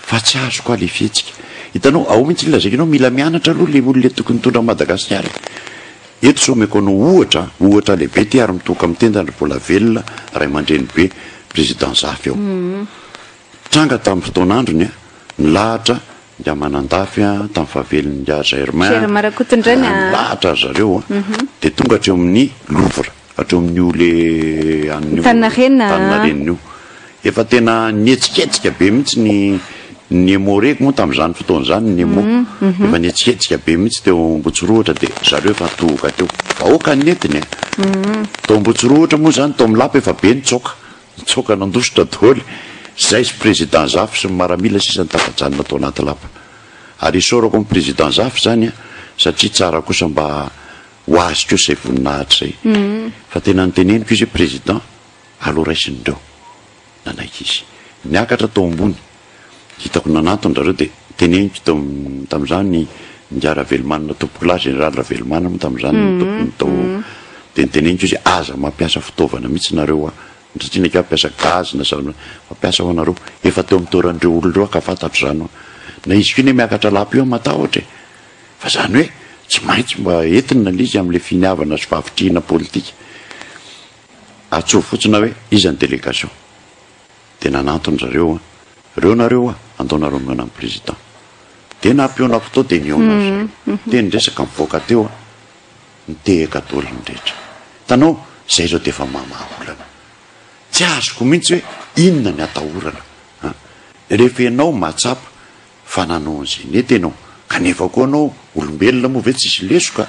fa tsy azoko aho le fihetsika. Hitanao, ao mihitsy ny lazaiko anao mila mianatra aloha le olona tokony hitondra an'i Madagasikara e. Eto izao omeko anao ohatra an, ohatra lehibe ity ary mitohoka amin'ny tendany ry mbola velona ray aman-dreny be président Zafy ao. Tranga tamin'ny fotoan'androny, nilahatra Ingahy Manandafy tamin'ny fahavelon'i Ingahy Germain, Germain Rakotondrainy a. nilahatra ry zareo dia tonga hatreo amin'ny Louvre, hatreo amin'io le an'io Antaninarenina. Antaninarenina io. Efa tena nihetsiketsika be mihitsy ny ny Emmo reko moa tamin'izany fotoana izany ny Emmo. Efa nihetsiketsika be mihitsy teo Ambohitsorohitra dia zareo efa tohoka teo. Vahoaka ny nentiny e. Tao Ambohitsorohitra moa izany tao amin'ny lapa efa be ny tsoaka. Nitsoaka nandositra daholo zay sy Président Zafy sy ny maramila sisa no tafajanona tao anaty lapa. Ary isaorako an'i Président Zafy izany an, satria tsara kosa mba ho azy kosa izay voninahitra izay. Fa tena noteneniko izy hoe Président, aleo raisiny ireo. Nanaiky izy. Niakatra tao ambony. Hitako nanantona zareo dia teneniko tao tamin'izany Ingahy Ravelomanana tompokolahy, Général Ravelomanana moa tamin'izany no tompony tao, dia noteneniko izy hoe aza mampiasa fitaovana mihitsy nareo a, satria ndraiky hampiasa gaz na zavatra, mampiasa ho'a nareo, efa teo amin'ny toeran'ireo olona ireo aho ka fantatro izany ho'a, na izy koa anie miakatra lapa io aho matahotra e, fa izany hoe tsy maintsy mba entina ilay izy amin'ilay finiavana sy fahavitrihina politika, atsovy fotsiny aho hoe iza ny délégation. Dia nanantona zareo an, reo nareo a, andao nareo mihaona amin'ny président. Dia nampihaonako tao dia nihaona ry zareo. Dia ny resaka mivoaka teo an, nitehaka daholo ny rehetra. Hitanao, izay izao dia efa mamaha olana. Tsy azoko mihitsy hoe inona ny atahorana an. Rehefa ianao mahatsapa fa nanao an'izay nety ianao, kanefa koa ianao olombelona moa ve tsisy lesoka,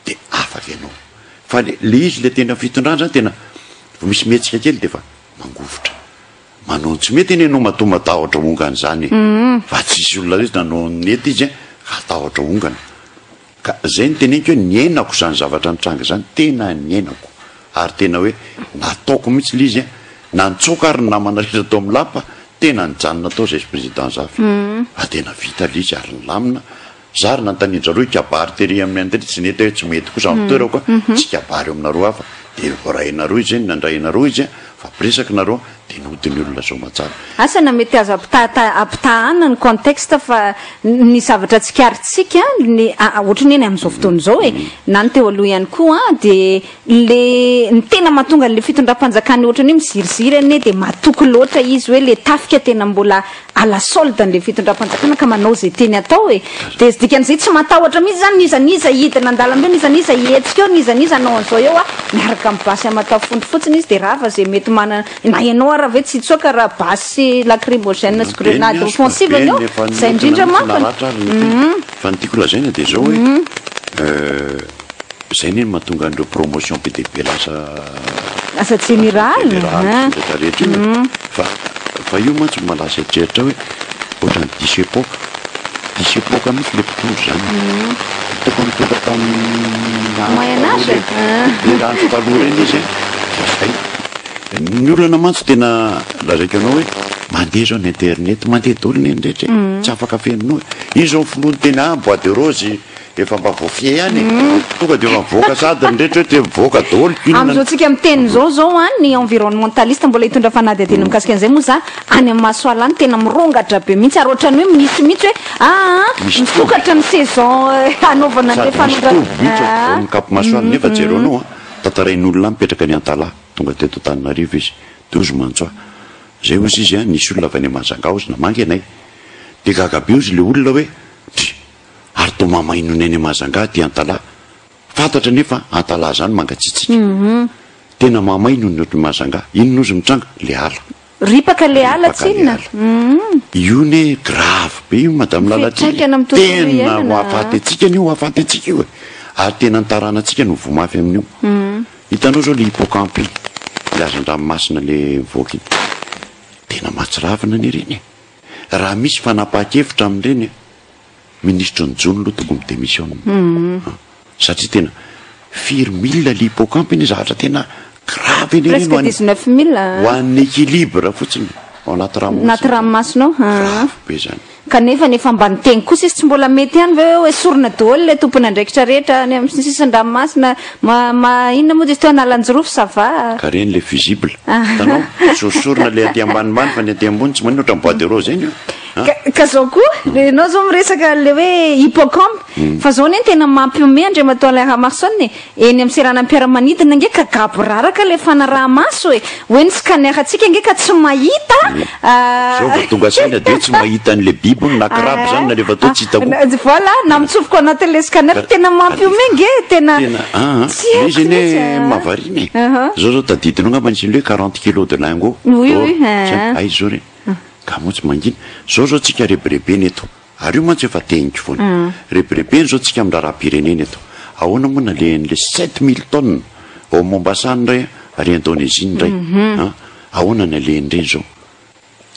dia afaka ianao. Fa le le izy le tena fitondrana zany tena vao misy mihetsika kely dia efa mangovitra. Manao ny tsy mety anie ianao matoa matahotra hongana izany e. Fa tsisy olona hoe nanao ny nety izy ka hatahotra hongana. Ka zay no teneniko hoe niainako izany zavatra nitranga izany, tena niainako. Ary tena hoe nataoko mihitsy le izy an, na nitsoaka ary ny namana rehetra tao amin'ny lapa, tena nijanona tao zay sy président Zafy. Fa tena vita le izy ary nilamina. Za ary nanontanian-dry zareo hikabary tery amin'ny antery tsy nety hoe tsy mety kosa amin'ny toerako a, tsy hikabary eo aminareo aho fa dia voarainareo izy nandray anareo izy a, fampiresaka nareo dia nody ny olona soamatsara. Asa na mety azo ampitahata ampitahana ny contexte fa ny zavatra tsikaritsika ny ohatry ny eny amin'izao fotoana izao e, na ny teo aloha ihany koa dia le ny tena mahatonga an'le fitondram-panjakana ohatry ny hoe miziriziry anie dia matoky loatra izy hoe le tafika tena mbola à la solde an'le fitondram-panjakana ka manao izay tiany atao e! Dia dikan'izay tsy matahotra mihitsy izany n'iza n'iza hidina an-dalambe eo, n'iza n'iza hihetsika eo, n'iza n'iza hanao an'izao eo a! Miaraka amin'ny basy aman-tafondro fotsiny izy dia rava izay mety manana, na ianao ara ve tsy hitsoaka raha basy sy lacrymogène sy Be ny grenade azo fa offensive be ny eo? ny efa Izay nentina indrindra mihitsy manko naratra ary ny tena. Fa ny tiako lazaina dia izao hoe Zay anie no mahatonga an'ireo promotion be dia be lasa Lasa jeneraly jeneraly sy ny rehetra rehetra io e. Fa fa io mantsy no mahalasa eritreritra hoe ohatran'ny diso époque, diso époque mihitsy ilay mpitondra izany. Tokony nitondra tamin'ny andro Moyen taloha âge ireny, le andro taloha ireny izy an, dia zay. Ny olana mantsy tena lazaiko anao hoe mandeha izao ny internet, mandeha daholo ny rehetra e, tsy afaka afeninao e. Iny izao ny filoha niteny ah bois de rose Efa mba voafehy ihany e! Tonga dia efa mivoaka sahady ny rehetra hoe te mivoaka daholo ko inona Amin'izao tsika miteny izao izao an, ny environnementaliste mbola hitondra fanadihadiana mikasika an'izay moa za, any amin'ny Masoala any tena mirongatra be mihitsy ary ohatran'ny hoe misy mihitsy hoe aa Misy toby. misokatra ny saison hanaovana an'ilay Sady misy fanondra toby mihitsy ao aa. afovoan'ny Cap Masoala nefa jereo anao an, tantarain'olona any mipetraka any Antalaha, tonga teto Antananarivo izy, dia hozy mantso ahy, zay hozy izy an, nisy olona avy any Mahajanga hozy namangy anay, dia gaga be hozy ilay olona hoe, dry, Ary toa mamay noho ny any Mahajanga aty Antalaha. Fantatra anefa Antalaha zany mangatsiatsiaka. Tena mamay noho ny ohatry ny Mahajanga. Inona ozy mitranga? Le ala. Ripaka le ala Ripaka le tsinona. ala. Io ne grave be io Madame Lalatiana. Fiantraikany amin'ny tontolo Tena ho iainana. ahafaty antsika anie io, ho ahafaty antsika io e. Ary tena ny taranantsika no voa mafy amin'io. Hitanao zao le hippocampe iny, le hazan-dranomasina le mivoaka iny. Tena mahatsiravina anie ireny e. Raha misy fanapahan-kevitra amin'ireny an, Minisitry ny jono aloha tokony mi-demissionne an! Satria tena firy mille le hippocampe anie zavatra tena grave anie ireny Presque ho an'ny 19 mille ho an'ny équilibre fotsiny ao anaty ranomasina. Anaty ranomasina ao an! Grave be zany. Kanefa ny efa mba niteny kosa izy tsy mbola mety ihany ve hoe esorina daholo ilay tompon'andraikitra rehetra any amin'ny sisin-dranomasina ma ma inona moa izy teo Analanjirofo ça va. Ka reny le fusible hitanao? Sorisorina le aty ambanimbany fa ny aty ambony tsy maninona ohatran'ny bois de rose iny io. Ka ka zao koa, ianao zao miresaka an'le hoe hippocampe, fa zao anie no tena mampihomehy Andriamatoa Alain Ramaroson e, eny amin'ny seranam-piaramanidina ange ka gaboraraka le fanaraha-maso e, hoe ny scanner-ntsika ange ka tsy mahita Zao vao tonga saina dia tsy mahita an'le biby hono na crabe zany nalefa teo tsy hita koa. Voilà, na mitsofoka ao anatin'le scanner, tena mampihomehy ange e, tena Tena aa, tsy haiko le izy anie mihitsy a. mahavariana e, zao zao tadidinao angamba nisy an'le hoe 40 kilos de lingots Oui d'or, oui, tsy aa. haiko, aiza zao re? Ka moa tsy mangina. Zao zao tsika rebirebena eto. Ary io mantsy efa teniko foana. Rebirebena zao tsika amin'ny raharaham-pirenena eto. Ahoana moa nalehan'le 7000 tonnes ao Mombasa any indray an, ary Indonésie indray an. Ahoana ny alehan'ireny izao?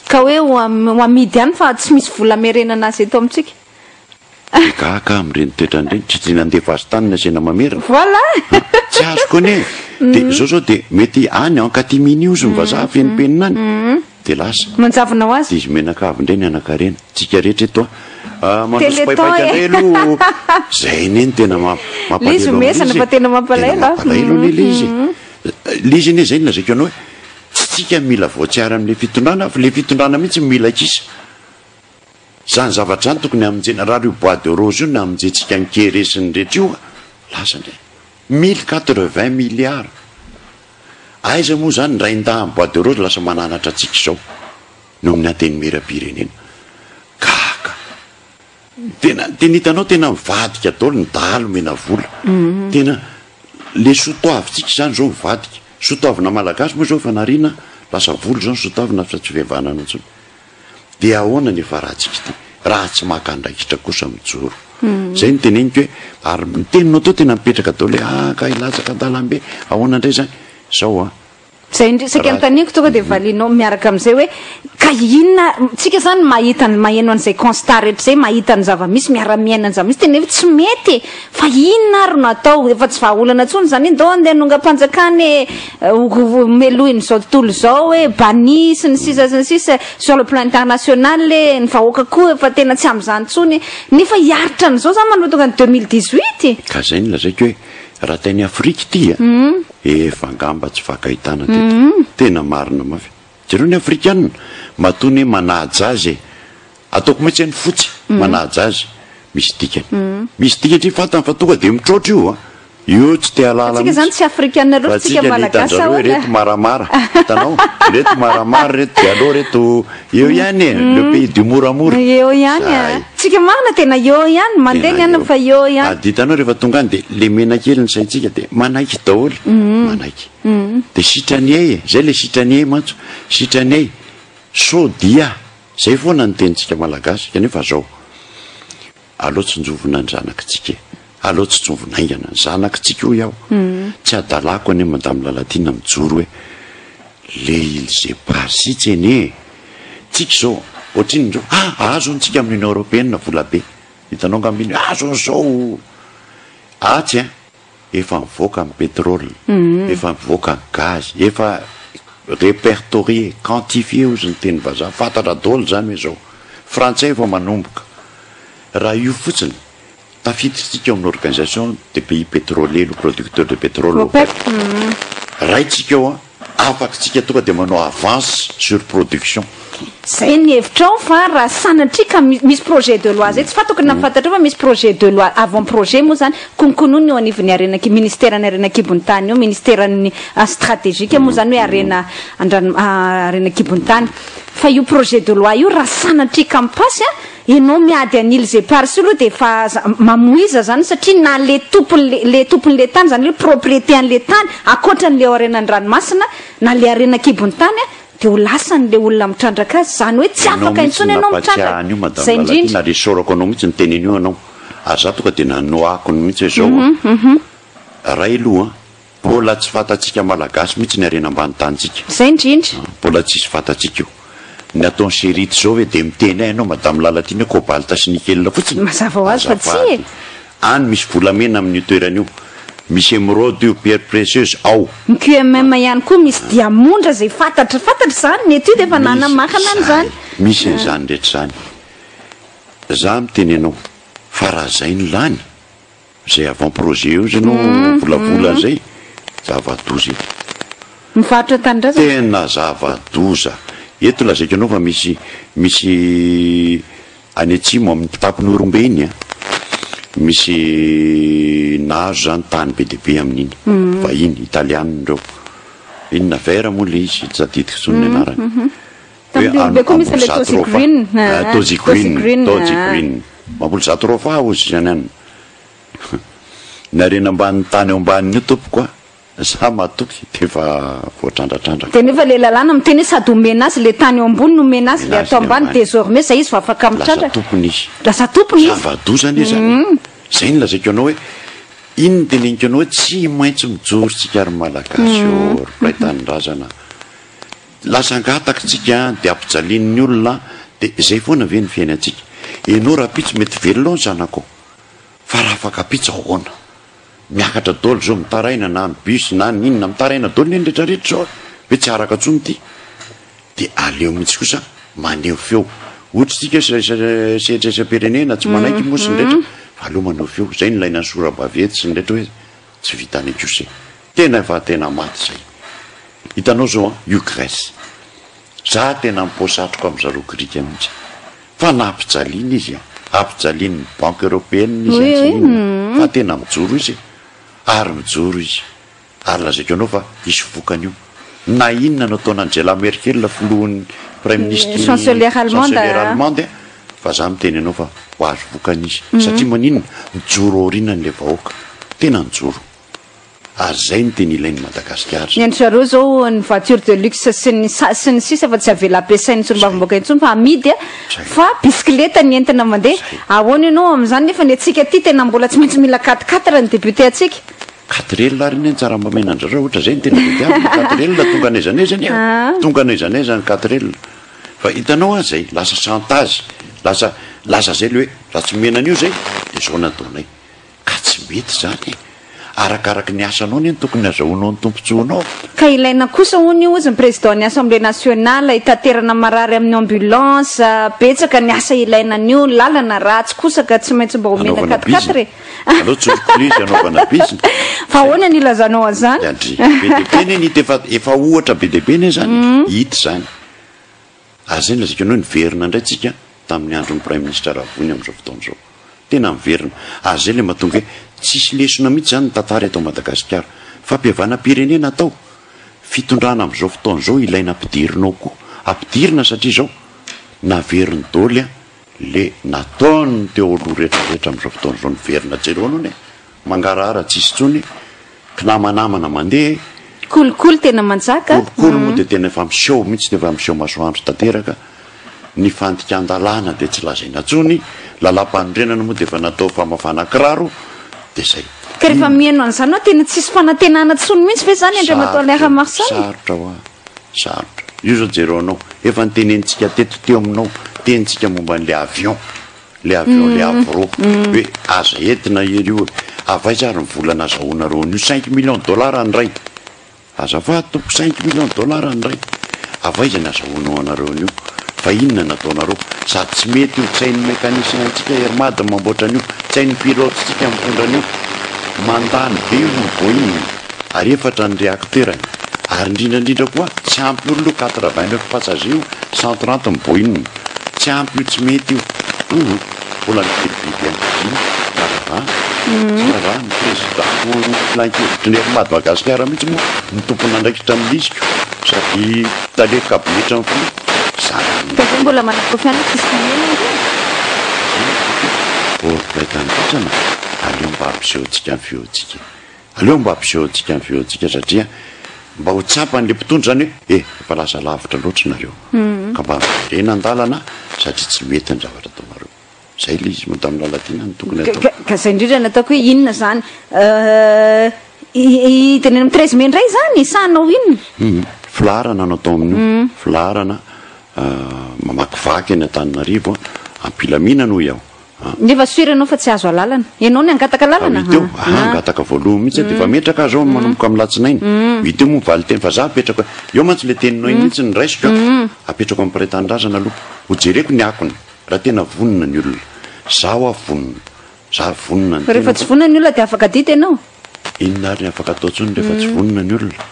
Ka hoe ho ho amidy ihany fa tsy misy vola amerenana azy eto amintsika. Dia gaga amin'ireny toetrany ireny, tsy dia nandefa azy tany ny asiana mamerina. Voilà! An! Tsy azoko anie e! Dia izao izao dia mety any en catimini ozy ny vazaha feno penina any, dia lasa. Manjavona ho azy. Dia izy mianakavy indray ny hanan-karena. Tsika rehetra eto an! Mandroso Téléthon paipaika e! indray aloha. Izay anie no tena Ilay izy mampalahelo omezana amin'izy fa e! tena Tena mampalahelo an! mampalahelo anie ilay izy e! Ilay izy anie izay no lazaiko anao hoe tsy tsika mila voatsiary amin'ilay fitondrana fa ilay fitondrana mihitsy no mila kisa. Izany zavatra izany tokony hamonjena, raha io bois de rose io no hamonjentsika ny kere sy ny rehetra io an, lasa indray. Mille quatre-vingts milliards. Aiza moa izany ny rain-dahin'ny bois de rose lasa mananatra antsika izao no amin'ny antenimieram-pirenena. Gaga. Tena tena hitanao tena mivadika daholo ny dahalo omena vola. Tena le soatoavintsika izany izao mivadika. Soatoavina malagasy moa izao efa nariana, lasa vola izao ny soatoavina fa tsy fihavanana intsony. Dia ahoana ny hifarantsika ity raha tsy maka andraikitra kosa mijoro. Izay no teneniko hoe ary ny teninao teo tena mipetraka daholo hoe ah ka hilatsaka an-dalambe ahoana indray izany. Izao an. Izay indrindra saika anontaniako tonga dia valianao miaraka amin'izay hoe ka inona tsika izany mahita ny maheno an'izay constat rehetra izay mahita ny zava-misy miara-miaina ny zava-misy dia nefa tsy mety e! Fa inona ary no atao? Efa tsy vahaolana intsony izany iny, ndao andeha hanongam-panjakana e! Ho melohin'izao tontolo izao hoe banni sy ny sisa sy ny sisa sur le plan international e, ny vahoaka koa efa tena tsy amin'izany intsony nefa hiaritra an'izao zany manao tonga ny 2018 e! Ka zay no lazaiko hoe raha tany Afrika ity a, efa angamba tsy fankahitana teto, tena marina mafy. Jereo ny Afrikana, matoa anie manaja azy e, ataoko mihitsy hoe ny fotsy manaja azy, misy dikany. Misy dikany satria fantany fa tonga dia mitroatra io an, io tsy te hahalala Antsika zany mihitsy. tsy afrikana Fa loatra tsika antsika ny malagasy hitan-dry zareo ahoana? ireto maramara, hitanao? Ireto maramara ireto dia aleo ireto eo ihany e, le pays du moramora. Eo ihany a. Zay. Tsika marina tena eo ihany, mandeha Tena ny any eo. fa eo ihany. Ary hitanao rehefa tonga any dia lemena kely ny saintsika dia manaiky daholo, manaiky. Dia sitrany ey e, zay le sitrany ey mantsy, sitrany ey, sao dia, zay foana ny tenintsika malagasy, kanefa zao, aleo tsinjovina ny zanakitsika e, aleo tsy tsovina haingana ny zanakitsika hoy aho, tsy hadalako anie madame Lalatiana mijoro hoe le îles éparses itsy anie e, tsika zao ohatrinona zao, ah azo hono tsika amin'ny Union Européenne vola be, hitanao angamba iny hoe azo hono zao, atsy an. Efa mivoaka ny pétrole, efa mivoaka ny gaz, efa répertorié, quantifié hozy ny teny vazaha, fantatra daholo izany hoe izao. Frantsay efa manomboka. Raha io fotsiny, tafiditra ao amin'ny organisation des pays pétroliers, le producteur de pétrole, OPEP. Raintsika ao an, Afaka tsika tonga dia manao avance sur production. Zay ny hevitrao fa raha sanatria ka misy projet de loi zay tsy fantako na fantatrao fa misy projet de loi avant projet moa zany konkonony eo anivon'ny harena ministeran'ny harena ankibon'ny tany eo ministeran'ny stratégique moa zany hoe harena andrano harena ankibon'ny tany fa io projet de loi io raha sanatria ka mipasy a Enao miady an'ily ze parse io aloha dia efa aza mamoiza zany satria na le tompony le tompony le tany zany hoe propriété an'le tany ankoatran'le ao arenan'ny ranomasina na le harena ankibon'ny tany dia ho lasan'le olona mitrandraka azy zany hoe tsy Enao afaka mihitsy intsony no enao nampatsiahy mitrandraka an'io madame zay Lalatiana indrindra. ary isaorako anao mihitsy niteny an'io anao ary za tonga dia nanohako ny mihitsy hoe zao an Ray aloha an Mbola tsy fantatsika Malagasy mihitsy ny harena ambany tanintsika. Zay indrindra. Mbola tsisy fantatsika io. Ny ataon'i Cherith zao ve dia miteny ahy ianao Madame Lalatiana hoe cobalt sy nickel fotsiny? Mazava ho azy fa tsia e. Azafady. Any misy volamena amin'io toerana io. Misy émeraude io, pierre précieuse ao. Ny QMM ihany koa misy diamondra izay fantatra, fantatra izany, ny étude efa Misy nanamarina an'izany. izany, misy an'izany rehetra izany. Za miteny anao fa raha zay no lany, Zay avant projet eo zay no volavola zay, zava-doza eto. Mivarotra tanindrazana. Tena zava-doza. Eto lazaiko anao fa misy misy any atsimo amin'ny mpitapon'Ihorombe iny an, misy nahazo zany tany be dia be amin'iny, vahiny, italianina ireo. Inona vert moa le izy, tsy tadidiko intsony ny anarany. Hoe Tamin'Ihorombe koa misy an'ilay amboly Tozy zato rofa. Green. Tozy Tozy Green, Green. Tozy Green. Mamboly jatropha hozy izany an. Ny harena ambanin'ny tany eo ambanin'io tompoko a, za matoky dia efa voatrandratrandraka. Dia nefa le lalàna miteny hoe sady omena azy le tany eo ambony no omena azy le Omena azy ato le ambany, ambany. désormais zay izy vao afaka Lasa mitrandraka. tompony izy. Lasa tompony izy. Zava-doza anie zany e. Zay no lazaiko anao hoe iny no teneniko anao hoe tsy maintsy mijoro tsika ry Malagasy ô, ry mpiray tanindrazana. Lasa angataka tsika de ampijalian'ny olona de zay foana ve ny fiainantsika? Enao rahampitso mety velona ao ny zanakao fa raha afaka ampitso ahoana? Miakatra daholo zao mitaraina na ny bus na ny inona mitaraina daholo anie ny rehetra rehetra zao e! Hoe tsy araka tsony ty de aleo mihitsy kosa maneho feo ohatra tsika sehatra iraisam-pirenena tsy manaiky moa sy ny rehetra fa aleo maneho feo zay no ilaina ny sora-baventy sy ny rehetra hoe tsy vitanay kosa e! Tena efa tena maty zay. Hitanao zao an, io Grèce. Za tena mipoa-satroka am zareo grika mihitsy. Fa nampijaliana izy an, ampijalian'ny banque européenne izy an, tsy inona. Fa tena mijoro izy e. Ary mijoro izy. Ary lazaiko anao fa hisy vokany io. Na inona no ataon'i Angela Merkel filohan'ny praiminisitry ny Chancelière allemande. Chancelière allemande an, fa za miteny anao fa ho azo vokany izy. Satria maninona? Mijoro aorianany le vahoaka. Tena nijoro. Ary zay no tena ilain'i Madagasikara. Ny an-dry zareo zao ny voiture de luxe sy ny sa sy ny sisa fa tsy avela ampiasain'ny solombavambahoaka intsony fa amidy fa bisikileta ny entina mandeha. Ahoana ianao amin'izany nefa ny antsika aty tena mbola tsy maintsy mila quatre quatre ny député antsika. Quatre L ary anie ny tsara mba omena an-dry zareo ohatra zay no tena tadiavina, quatre L tonga n'aiza n'aiza anie, tonga n'aiza n'aiza ny quatre L. Fa hitanao an zay, lasa chantage, lasa lasa zay le hoe raha tsy omena an'io zay de zao no ataonay. Ka tsy mety izany e! Arakaraky ny asanao anie no tokony azahoanao ny tombontsoanao. Ka ilaina kosa hono io hozy ny président ny assemblée nationale hitaterana marary amin'ny ambulance, betsaka ny asa ilaina an'io, lalana ratsy kosa ka tsy maintsy mba omena Anaovana quatre quatre bizina. e! Aleo tsoriko ilay izy anaovana bizina. Fa ahoana ny ilazanao an'izany? Ndry, be dia be anie ny hita efa efa ohatra be dia be anie izany e, hita izany. Ary izay no lazaiko anao hoe niverina indray tsika tamin'ny andron'ny praiminisitra Ravony amin'izao fotoana izao. Tena miverina. Ary izay ilay mahatonga hoe tsisy lesona mihitsy izany ny tantara eto Madagasikara. Fampihavanam-pirenena atao. Fitondrana amin'izao fotoana izao ilaina ampidirina ao koa. Ampidirina satria izao naveriny daholo an le nataon'ny teo aloha rehetra rehetra amin'izao fotoana izao niverina jereo anao anie. Mangarahara tsisy intsony, kinamanamana mandeha e. Kolikoly tena manjaka. Kolikoly moa dia tena efa miseho mihitsy, efa miseho masoandro tanteraka. Ny fandikan-dalàna dia tsy lazaina intsony, lalàmpanorenana moa dia efa natao famafana kiraro, dia izay. Ka rehefa mihaino an'izany aho tena tsisy fanantenana intsony mihitsy ve izany Andriamatoa Alain Ramaroson? Sarotra hoa, sarotra. Io izao jereo anao, efa notenenintsika teto teo aminao, tenintsika momba an'ilay avion. Le avion le avro hoe aza entina ery io e! Avy aiza ary ny vola nazahoanareo an'io cinq millions dollars ny iray? Azafady tompoko cinq millions dollars ny iray! Avy aiza ny azahoanao anareo an'io? Fa inona no ataonareo? Sady tsy mety io, tsy hain'ny mécanicien antsika Airmad ny mamboatra an'io, tsy hain'ny pilote tsika mitondra an'io. Mandany be io ny Boeing ary efatra ny réacteur-ny. Ary indrindra indrindra koa tsy ampy olona io 89 passagers io, 130 ny Boeing. Tsy ampy io tsy mety io humm mbola mibibiby ihany koa tsara tsara ny président ny filankevitry ny Air Madagascar mihitsy moa no tompon'andraikitra amin'ny izy ko sady tale kabinetran'ny filoha zany Ka ve mbola manaporofo ihany hoe tsisy mihena ange? Zany ô mpiray tanindrazana aleo mba ampisehoantsika ny feontsika e. Aleo mba ampisehoantsika ny feontsika satria mba ho tsapan'le mpitondra zany hoe eh efa lasa lavitra loatra nareo ka mba miverena an-dalana satria tsy mety ny zavatra ataonareo. Zay le izy Madame Lalatiana no tokony atao. Ka zay indrindra no ataoko hoe inona zany hidina eny amin'ny 13 mai indray izany sa hanao inona? Hum, filaharana no atao amin'io, filaharana mamakivaky eny Antananarivo am-pilaminana hoy aho. Nefa sûr ianao fa tsy azo alalana. Ianao ny hangataka alalana? Hita eo, aha, hangataka voalohany mihitsy aho dia efa metraka aho izao manomboka amin'ny latsinainy. Hita eo moa ny valin-teny fa za apetrako, eo mantsy ilay teninao iny mihitsy no raisiko an, apetrako amin'ny mpiray tanindrazana aloha, hojereko ny akony raha tena vonona ny olona. Za hoa vonona, za vonona ny Fa rehefa tsy tenako. vonona ny olona dia afaka adidy ianao? Inona ary ny afaka atao intsony rehefa tsy vonona ny olona?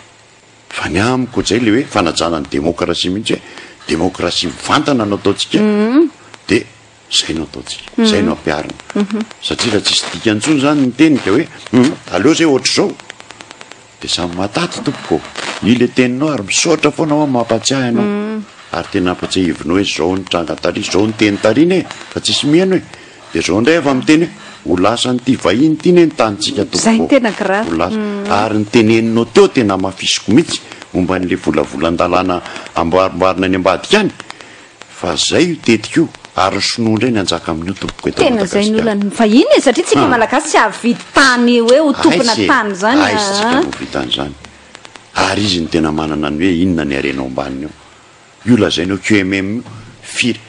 Fa ny amiko izay ilay hoe fanajana ny demokrasia mihitsy hoe demokrasia mivantana no ataontsika dia Zay no ataontsika, zay no ampiharina. Satria raha tsisy dikany intsony zany ny teny ka hoe hum aleo zay ohatr'izao dia samy mahataty tompoko ô. Io le teninao ary misaotra foana aho mampatsiahy anao. Ary tena ampatsiahivinao hoe zao ny tranga tary, zao ny teny tariny e, fa tsisy mihaino e. Dia zao indray efa miteny hoe ho lasan'ity vahiny ity ne ny tanintsika tompoko ô. Zay no tena grave. Ho lasa. Ary ny teneninao teo tena hamafisiko mihitsy momba an'le volavolan-dalàna amboarimboarina any ambadika any. Fa zay io tetika io, ary ny sinoa indray ny hanjaka amin'io tompoko eto Tena zay ny Madagasikara. olana. Vahiny e, satria tsika malagasy tsy hahavidy tany hoe ho tompona Aiza e, tany zany aiza tsika aa. no vita an'izany. Ary izy no tena manana ny hoe inona ny harena ao ambaniny ao. Io lazainao QMM io firy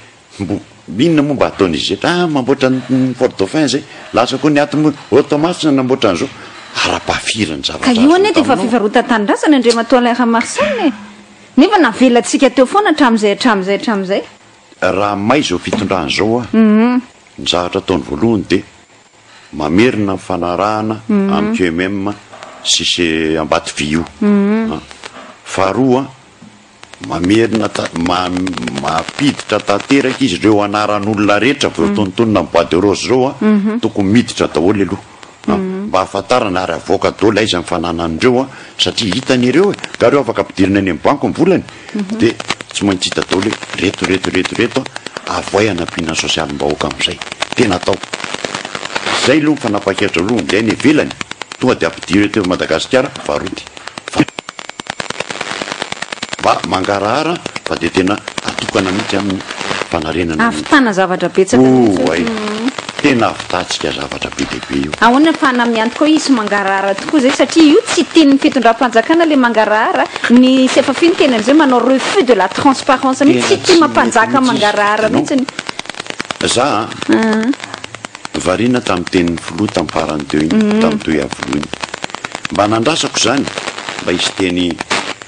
mbo inona moa mba ataon'izy eto? Ah mamboatra ny Fort Dauphin zay, lasa koa ny ato moa oh Toamasina namboatra an'izao, ara-pahafiry ny Ka zavatra io azony anie dia efa taminao? fivarotan-tanindrazana Andriamatoa Alain Ramaroson e! Nefa navelantsika teo foana hatramin'izay hatramin'izay hatramin'izay. Raha may izao fitondrana izao ah, ny zavatra ataony voalohany dia mamerina ny fanarahana amin'ny QMM sy sy Ambatovy io. Faharoa, mamerina ta- ma- mampiditra tanteraka izy ireo anaran'olona rehetra voatonontonona amin'ny bois de rose ireo an, tokony miditra daholo aloha an, mba hahafantarana ary avoaka daholo aiza ny fananan'ireo an, satria hitany ireo e, ka ireo afaka ampidirina any amin'ny banky ny volany, dia tsy maintsy hita daholo hoe reto reto reto reto an, avoay hanampiana ny sosialim-bahoaka amin'izay, tena atao. Zay aloha ny fanapahan-kevitra voalohany, dia any ivelany tonga dia ampidiro eto Madagasikara, varoty. Fa mba mangarahara fa dia tena atokana mihitsy amin'ny fanarenana ny. Ahavitana zavatra betsaka mihitsy io. Oay! Tena ahavitantsika zavatra be dia be io. Ahoana fa na miantoka hoe hisy mangarahara tokoa izay satria io tsy tian'ny fitondram-panjakana ilay mangarahara, ny SeFaFi niteny an'izay manao refus de la transparence mihitsy, Tena tsy tia tsy mety mampanjaka mihitsy izy. mangarahara Hitanao? mihitsy. Za an! Variana tamin'ny tenin'ny filoha tamin'ny farany teo iny, tamin'ny toy Iavoloha iny. Mba nandrasako izany, mba hisy teny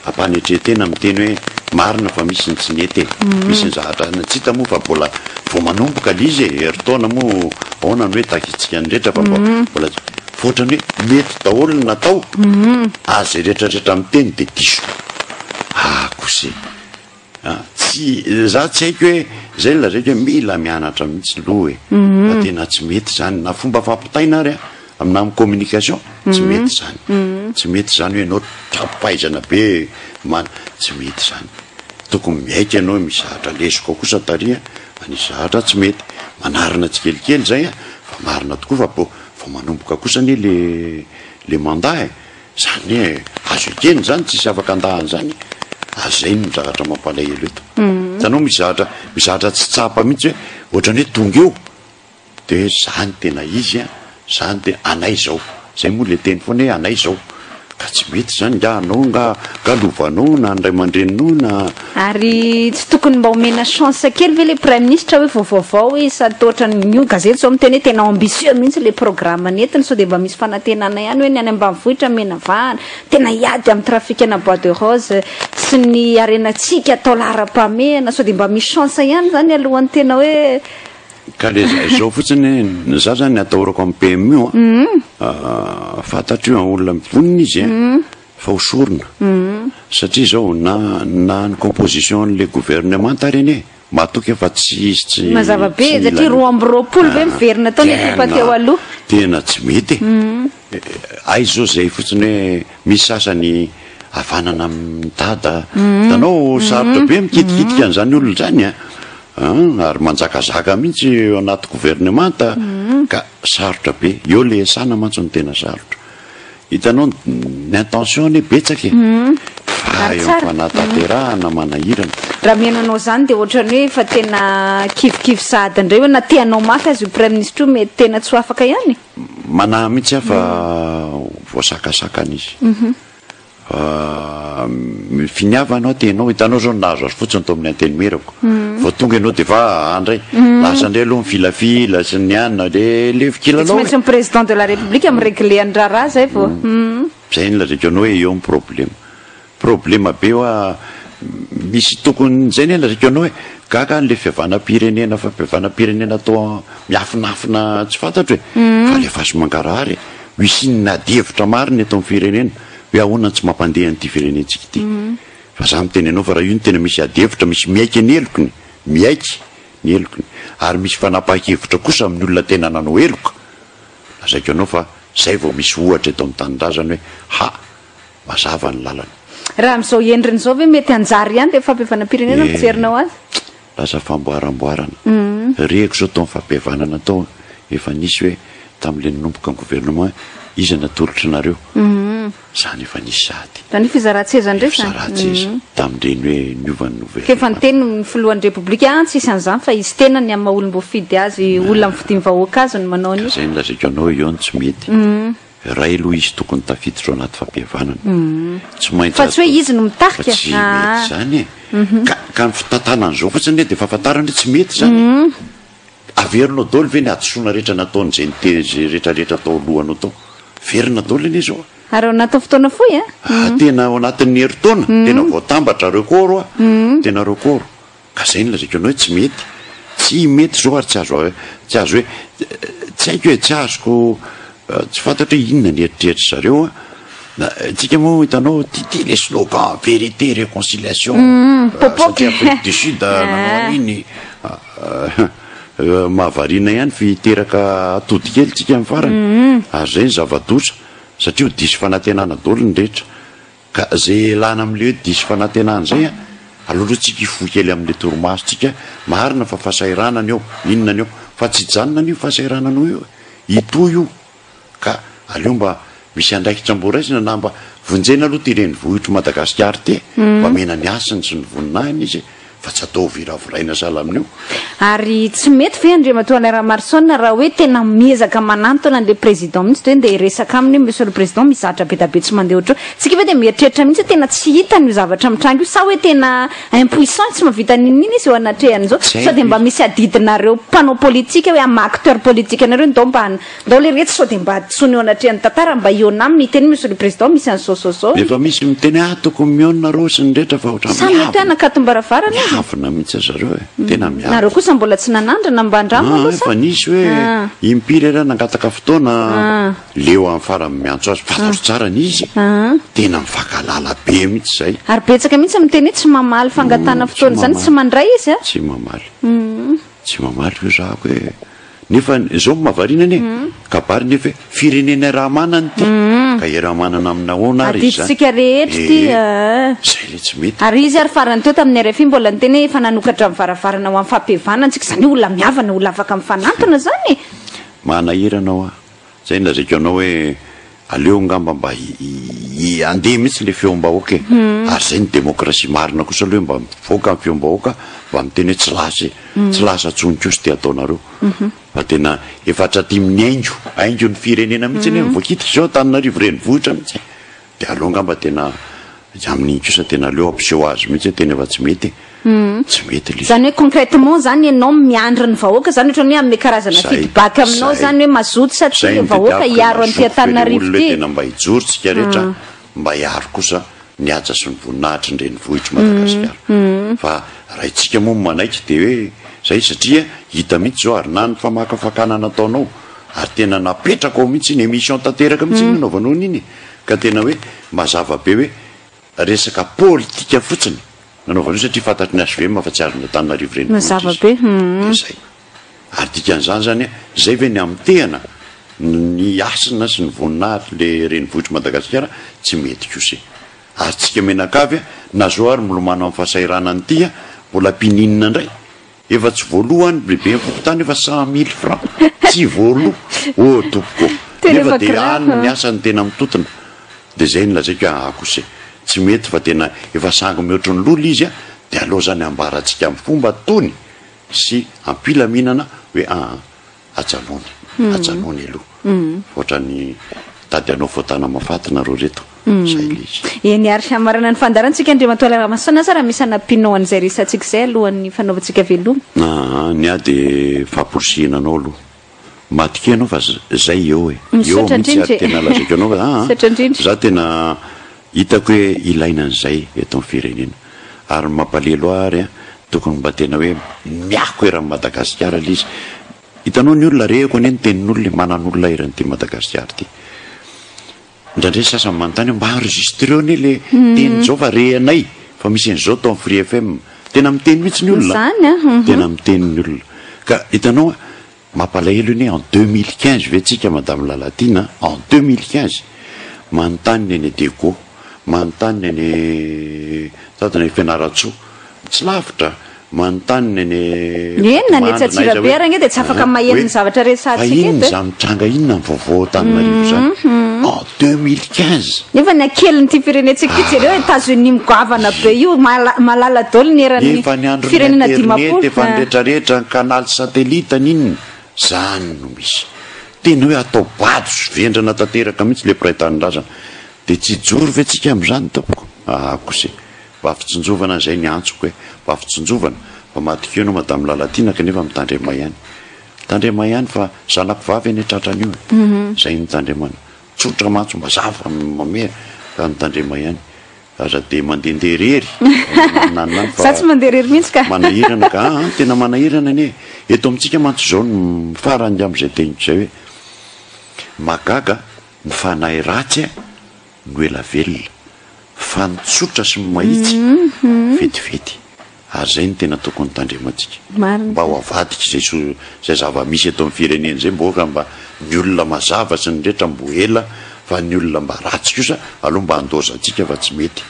ampanetren-tena miteny hoe marina fa misy ny tsy nety e! Misy ny zavatra tsy hita moa fa mbola vao manomboka ilay izy e! Herintaona moa ahoana no hoe takintsika ny rehetra fa mbola tsy, fa ohatran'ny hoe mety daholo ny natao, ary izay rehetrarehetra miteny dia diso. Ah kosa e! Ah tsy za tsy haiko hoe zay no lazaiko hoe mila mianatra mihitsy loha e fa tena tsy mety zany na fomba fampitaina ary a na amin'ny communication tsy mety zany tsy mety zany hoe ianao tra-pahaizana be man tsy mety zany tokony miaiky ianao hoe misy zavatra lesoka kosa tary a fa nisy zavatra tsy mety manarina tsikelikely zay a fa marina tokoa fa vao vao manomboka kosa anie le le mandat e Zany hoe azo ekena izany, tsisy afaka handà an'izany, ary zay no zavatra mampalahelo eto. Hitanao misy zavatra, misy zavatra tsy tsapa mihitsy hoe ohatran'ny hoe tonga eo de hoe zany tena izy an, zany tena, anay izao, zay moa le teny foana hoe anay izao, ka tsy mety izany nga anao nga, nga lovanao na ny ray aman-dreninao na. Ary tsy tokony mba omena chance kely ve le praiminisitra hoe vao vaovao izy sady toa ohatran'ny io gazety zao miteny hoe tena ambitieux mihitsy le programme nentiny sao dia mba misy fanantenana ihany hoe ny any ambanivohitra omena vahana, tena hiady amin'ny trafikana bois de rose sy ny harenantsika atao laharam-pahamehana sao dia mba misy chance ihany zany alohan'ny tena hoe Ka le zao fotsiny za zany ny atahorako amin'ny PM io an, fantatro io an, olona mivonona izy an, fa ho sorona satria zao na na ny composition an'le gouvernement ary anie matoky aho fa tsy izy tsy Mazava be tsy satria mila 22 ve miverina tao ny ekipa teo aloha. Tena tsy mety e. Aiza zao zay fotsiny hoe misy sasany havanana amin'i dada. Hitanao sarotra be mikitikitika an'izany olona izany an. An, ary manjakazaka mihitsy eo anaty gouvernement ka sarotra be. Eo le iasana mantsy no tena sarotra. Hitanao ny intention anie betsaka e! Fa Ary eo tsara. am-panatanterahana manahirana. Raha mihaino anao izany dia ohatran'ny hoe efa tena kivikivy sahady indray hoe na te hanao mafy aza io praiminisitra io mety tena tsy ho afaka ihany e! Manahy mihitsy aho fa voasakasakana izy. Fa finiavana aho te ianao, hitanao zao nahazo azy fotsiny tao amin'ny antenimierako. Vao tonga ianao dia efa ah ndray, lasa indray aloha ny filafila sy ny anona, le le Tsy kilalao e. maintsy ny président de la république mi-regler ny raharaha zay vao. Zay no lazaiko anao hoe eo ny problème. Problème be hoa, misy tokony, zay anie lazaiko anao hoe gaga aho le fihavanam-pirenena, fampihavanam-pirenena atao miafinafina tsy fantatro e, fa alefaso mangarahara e. Misy ny ady hevitra marina eto amin'ny firenena hoe ahoana no tsy mampandeha an'ity firenentsika ity. Fa za miteny anao fa raha io no tena misy ady hevitra, misy miaiky ny helokiny, miaiky ny helokiny, ary misy fanapahan-kevitra kosa amin'ny olona tena nanao heloka, lazaiko anao fa zay vao misy ohatra eto amin'ny tanindrazana hoe ha! mazava ny lalana. Raha amin'izao endriny izao ve mety hanjary ihany ilay fampihavanam-pirenena ny fijerinao azy? Lasa famboaramboarana. Reko zao tao amin'ny fampihavanana tao efa nisy hoe tamin'ilay nanomboka ny gouvernement iza natolotry nareo? Zany efa nisy sahady. Zany hoe fizaran-tseza indray zany? Fizaran-tseza tamin'ireny hoe niova ny Ka efa gouvernement. niteny ny filohan'ny Repoblika an tsisy an'izany fa izy tenany amin'ny maha olom-boafidy azy, olona mifidy ny vahoaka azy no manao Ka an'io. zay no lazaiko anao hoe eo no tsy mety. Ray aloha izy tokony tafiditra ao anaty fampihavanana. Tsy maintsy Fa tsy hoe atao- izy no mitarika. Fa tsy mety Ah. izany e. Ka. Ka ny fitantanana an'izao fotsiny anie dia efa ahafantarana hoe tsy mety izany e. Averinao daholo ve ny hadisoana rehetra nataon'izay niteny izay rehetra rehetra tao alohanao tao? Averina daholo anie izao a. Ary ao anatin'ny fotoana fohy a. Ah, tena ao anatin'ny herintaona, tena voatambatra record a. Tena record. Ka zay no lazaiko anao hoe tsy mety. Tsy mety izao ary tsy azo tsy azo hoe tsy haiko e, tsy azoko tsy fantatro hoe inona ny eritreritry zareo a. Na tsika moa hitanao tia le slogan vérité réconciliation. Satria Afrique du Sud nanao an'iny. Mahavariana ihany fa hiteraka atody kely tsika amin'ny farany. Ary zay ny zava-doza satria ho diso fanantenana daholo ny rehetra. Ka zay ialana amle hoe diso fanantenana zay an, aleo aloha tsika hifoha kely amle torimaso tsika, marina fa fahasahiranana eo, inona ny eo, fa tsy hijanona anie io fahasahiranana io e, hitohy io, ka aleo mba misy andraikitra mbo raisina na mba vonjena aloha ty renivohitr'i Madagasikara ty e, mba omena ny hasiny sy ny voninahiny izy e. Fa tsy atao viraviraina sahala amin'io. Ary tsy mety ve Andriamatoa Alain Ramaroson raha hoe tena miezaka manantona an'ilay président mihitsy dia hoe ndeha hiresaka aminy hoe Monsieur le président misy zavatra be da be tsy mandeha ohatr'izao. Tsika ve dia mieritreritra mihitsy hoe tena tsy hitany io zavatra mitranga io sa hoe tena impuissant tsy mahavita n'inon'inona izy eo anatrehan'izao? Tsy Sao dia haiko mba izy. misy adidinareo mpanao politika hoe amin'ny maha acteur politique anareo ndao mba Ndao le retsy sao dia mba hadisoana eo anatrehan'ny tantara mba hihaona aminy hiteny monsieur le président misy an'izao zao zao. Efa misy miteny ah tokony mihaona nareo sy ny rehetra fa ohatran'ny Sa mety hoe miavona. hanakatom-baravarana izy? Miavona mihitsy zareo e, tena miavona. Nareo kosa mbola tsy nanandrana mba andramo Ah aloha sa? efa nisy hoe Ah. impiry ary aho nangataka fotoana Ah. leo amin'ny farany miantso azy fantatro tsara ny izy Ah. tena mifankahalala be mihitsy zay. Ary betsaka mihitsy miteny hoe tsy mamaly fangatahana Tsy fotoana izany, tsy mamaly. mandray izy a? Tsy mamaly. Tsy mamaly io zahako e. Nefa izao no mahavariana anie, kabary nefa hoe firenena iaraha-manana ity, ka iaraha-manana aminy ahoana ary izy izany? Adidintsika rehetra ity Ee, eh. izay ilay tsy mety. Ary izy ary farany teo tamin'ny rfi mbola niteny hoe efa nanokatra ny varavarana ho amin'ny fampihavanana tsika, izany hoe olona mihavana, olona afaka mifanantona izany e. Manahirana hoa. Zay no lazaiko anao hoe aleo angamba mba handeha mihitsy le feom-bahoaka e! Ary zay ny demokrasia marina kosa aloha hoe mba mivoaka ny feom-bahoaka mba miteny hoe tsy lasa e! Tsy lasa tsony kosa ity ataonareo fa tena efa hatraty amin'ny haingo, haingon'ny firenena mihitsy anie no voakitika izao Antananarivo renivohitra mihitsy e! Dia aleo angamba tena amin'iny kosa tena aleo ampiseho azy mihitsy hoe tena efa tsy mety e. Tsy mety ilay izy. Izany hoe concrètement zany ianao miandry ny vahoaka zany ohatran'ny hoe hanome karazana Zay, feedback aminao zay. zany hoe mazoto sa tsia Zay ilay no vahoaka tadiaviko hoe hiaro an'ity mazoto ve ilay Antananarivo olona hoe ity. tena mba hijoro tsika rehetra mba hiaro kosa ny haja sy ny voninahitry ny renivohitr'i Madagasikara. Fa raha itsika moa no manaiky dia hoe zay satria hita mihitsy izao ary na ny famakafakana nataonao ary tena napetrako ao mihitsy iny émission tanteraka mihitsy iny nanaovanao an'iny e. Ka tena hoe mazava be hoe resaka politika fotsiny nanaovana io satria fantatry ny HVM fa tsy azon'i Antananarivo renivohitra Mazava izy. be. Dia zay. Ary dikan'izany zany hoe zay ve ny hamotehana ny hasina sy ny voninahitry le renivohitr'i Madagasikara? Tsy mety kosa e. Ary tsika mianakavy na zao ary milomano amin'ny fahasahiranana ity mbola ampianinona indray? Efa tsy voaloa any bebe ny fokontany efa 100 mille francs tsy voaloa oh tompoko oh Tena nefa efa de grave any ny an. asa no tena mitotona de zay no lazaiko hoe aa kosa e tsy mety fa tena efa sangy mihoatry ny loha le izy a de aleo zany ambarantsika amin'ny fomba tony sy am-pilaminana hoe aa Ajanony, ajanony aloha. Ohatran'ny mitady hanao voatana mafaty nareo reto. Zay ilay izy. Eny ary, hamarana ny fandaharantsika Andriamatoa Alain Ramason asa raha misy hanampianao an'izay resatsika izay alohan'ny fanaovantsika veloma. Aa, ny ahy dia famporisihina anao aloha. Matokia ianao fa zay eo e. Eo Misaotra mihitsy ary indrindra e. tena lazaiko anao fa aa, Misaotra indrindra. za tena hitako hoe ilaina an'izay eto amin'ny firenena. Ary ny mampalelo ahy ary an, tokony mba tena hoe miako eran'i Madagasikara ilay izy. Hitanao ny olona, rehako anie ny tenin'olona e, manan'olona eran'ity Madagasikara ity. Indraindray ny sasany manontany hoe mba enregistreo anie le teny izao fa rehanay fa misy an'izao tao amin'ny Free FM. Tena miteny mihitsy ny olona. Izany an. Tena miteny ny olona. Ka hitanao an, Mampalahelo anie en 2015 ve tsika madame Lalatiana a, en 2015 manontany ny any Diego, manontany ny any tady any Fianarantsoa, tsy lavitra, manontany ny any Eny na ny etsy Vatomandry na aiza Antsirabe hoe ary ange dia tsy afaka aa maheno hoe ny zavatra fa resahantsika inona eto e. izany mitranga inona ny vaovao ao Antananarivo izany en 2015. Nefa ny hakelin'ity firenentsika ity jereo Etats-Unis migoavana be io, malala daholo ny eran'ny Efa ny andron'ny firenena internet, 50. efa ny retraretra, ny canal satellite, ny inona, zany no misy. Tena hoe atao bado sy vendrana tanteraka mihitsy le mpiray tanindrazana. De tsy hijoro ve tsika amin'izany tompoko? Aa kosa e. Mba fitsinjovana izay ny antsoko e! Mba fitsinjovana fa matokia anao Madame Lalatiana kanefa mitandrema ihany. Mitandrema ihany fa zanako vavy anie tratran'io e! Izay no tandremana. Tsotra mantsy mazava mamehy fa mitandrema ihany. Aza dia mandehandeha irery nanana fa Za tsy mandeha irery mihitsy ka. Manahirana ka aa tena manahirana anie. Eto amintsika mantsy izao ny farany angamba izay teniko izay hoe mahagaga ny fanahy ratsy a! no ela velona fa ny tsotra sy ny mahitsy vetivety ary zay no tena tokony tandremantsika mba ho avadika izay so izay zava-misy eto amin'ny firenena izay mboka mba ny olona mazava sy ny rehetra mbo ela fa ny olona mba ratsy kosa aloha mba andoazantsika fa tsy mety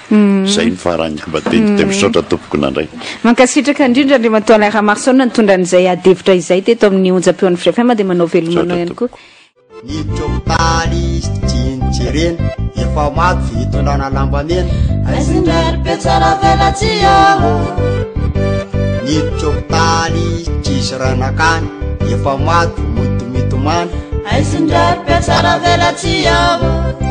zay ny farany mba teniko dia misaotra tompoko nandray. Mankasitraka indrindra Andriamatoa Alain Ramaroson nitondra an'izay adihevitra izay teto amin'ny onjam-peon'ny Frefm dia manao veloma anao ihany koa. Ny hopitaly tsy nojerena, efa maty fitondrana lambamena. Aizindrary be tsara velatsihy aho. Ny hopitaly tsisy ranakany, efa maty mody mitomany. Aizindrary be tsara velatsihy aho.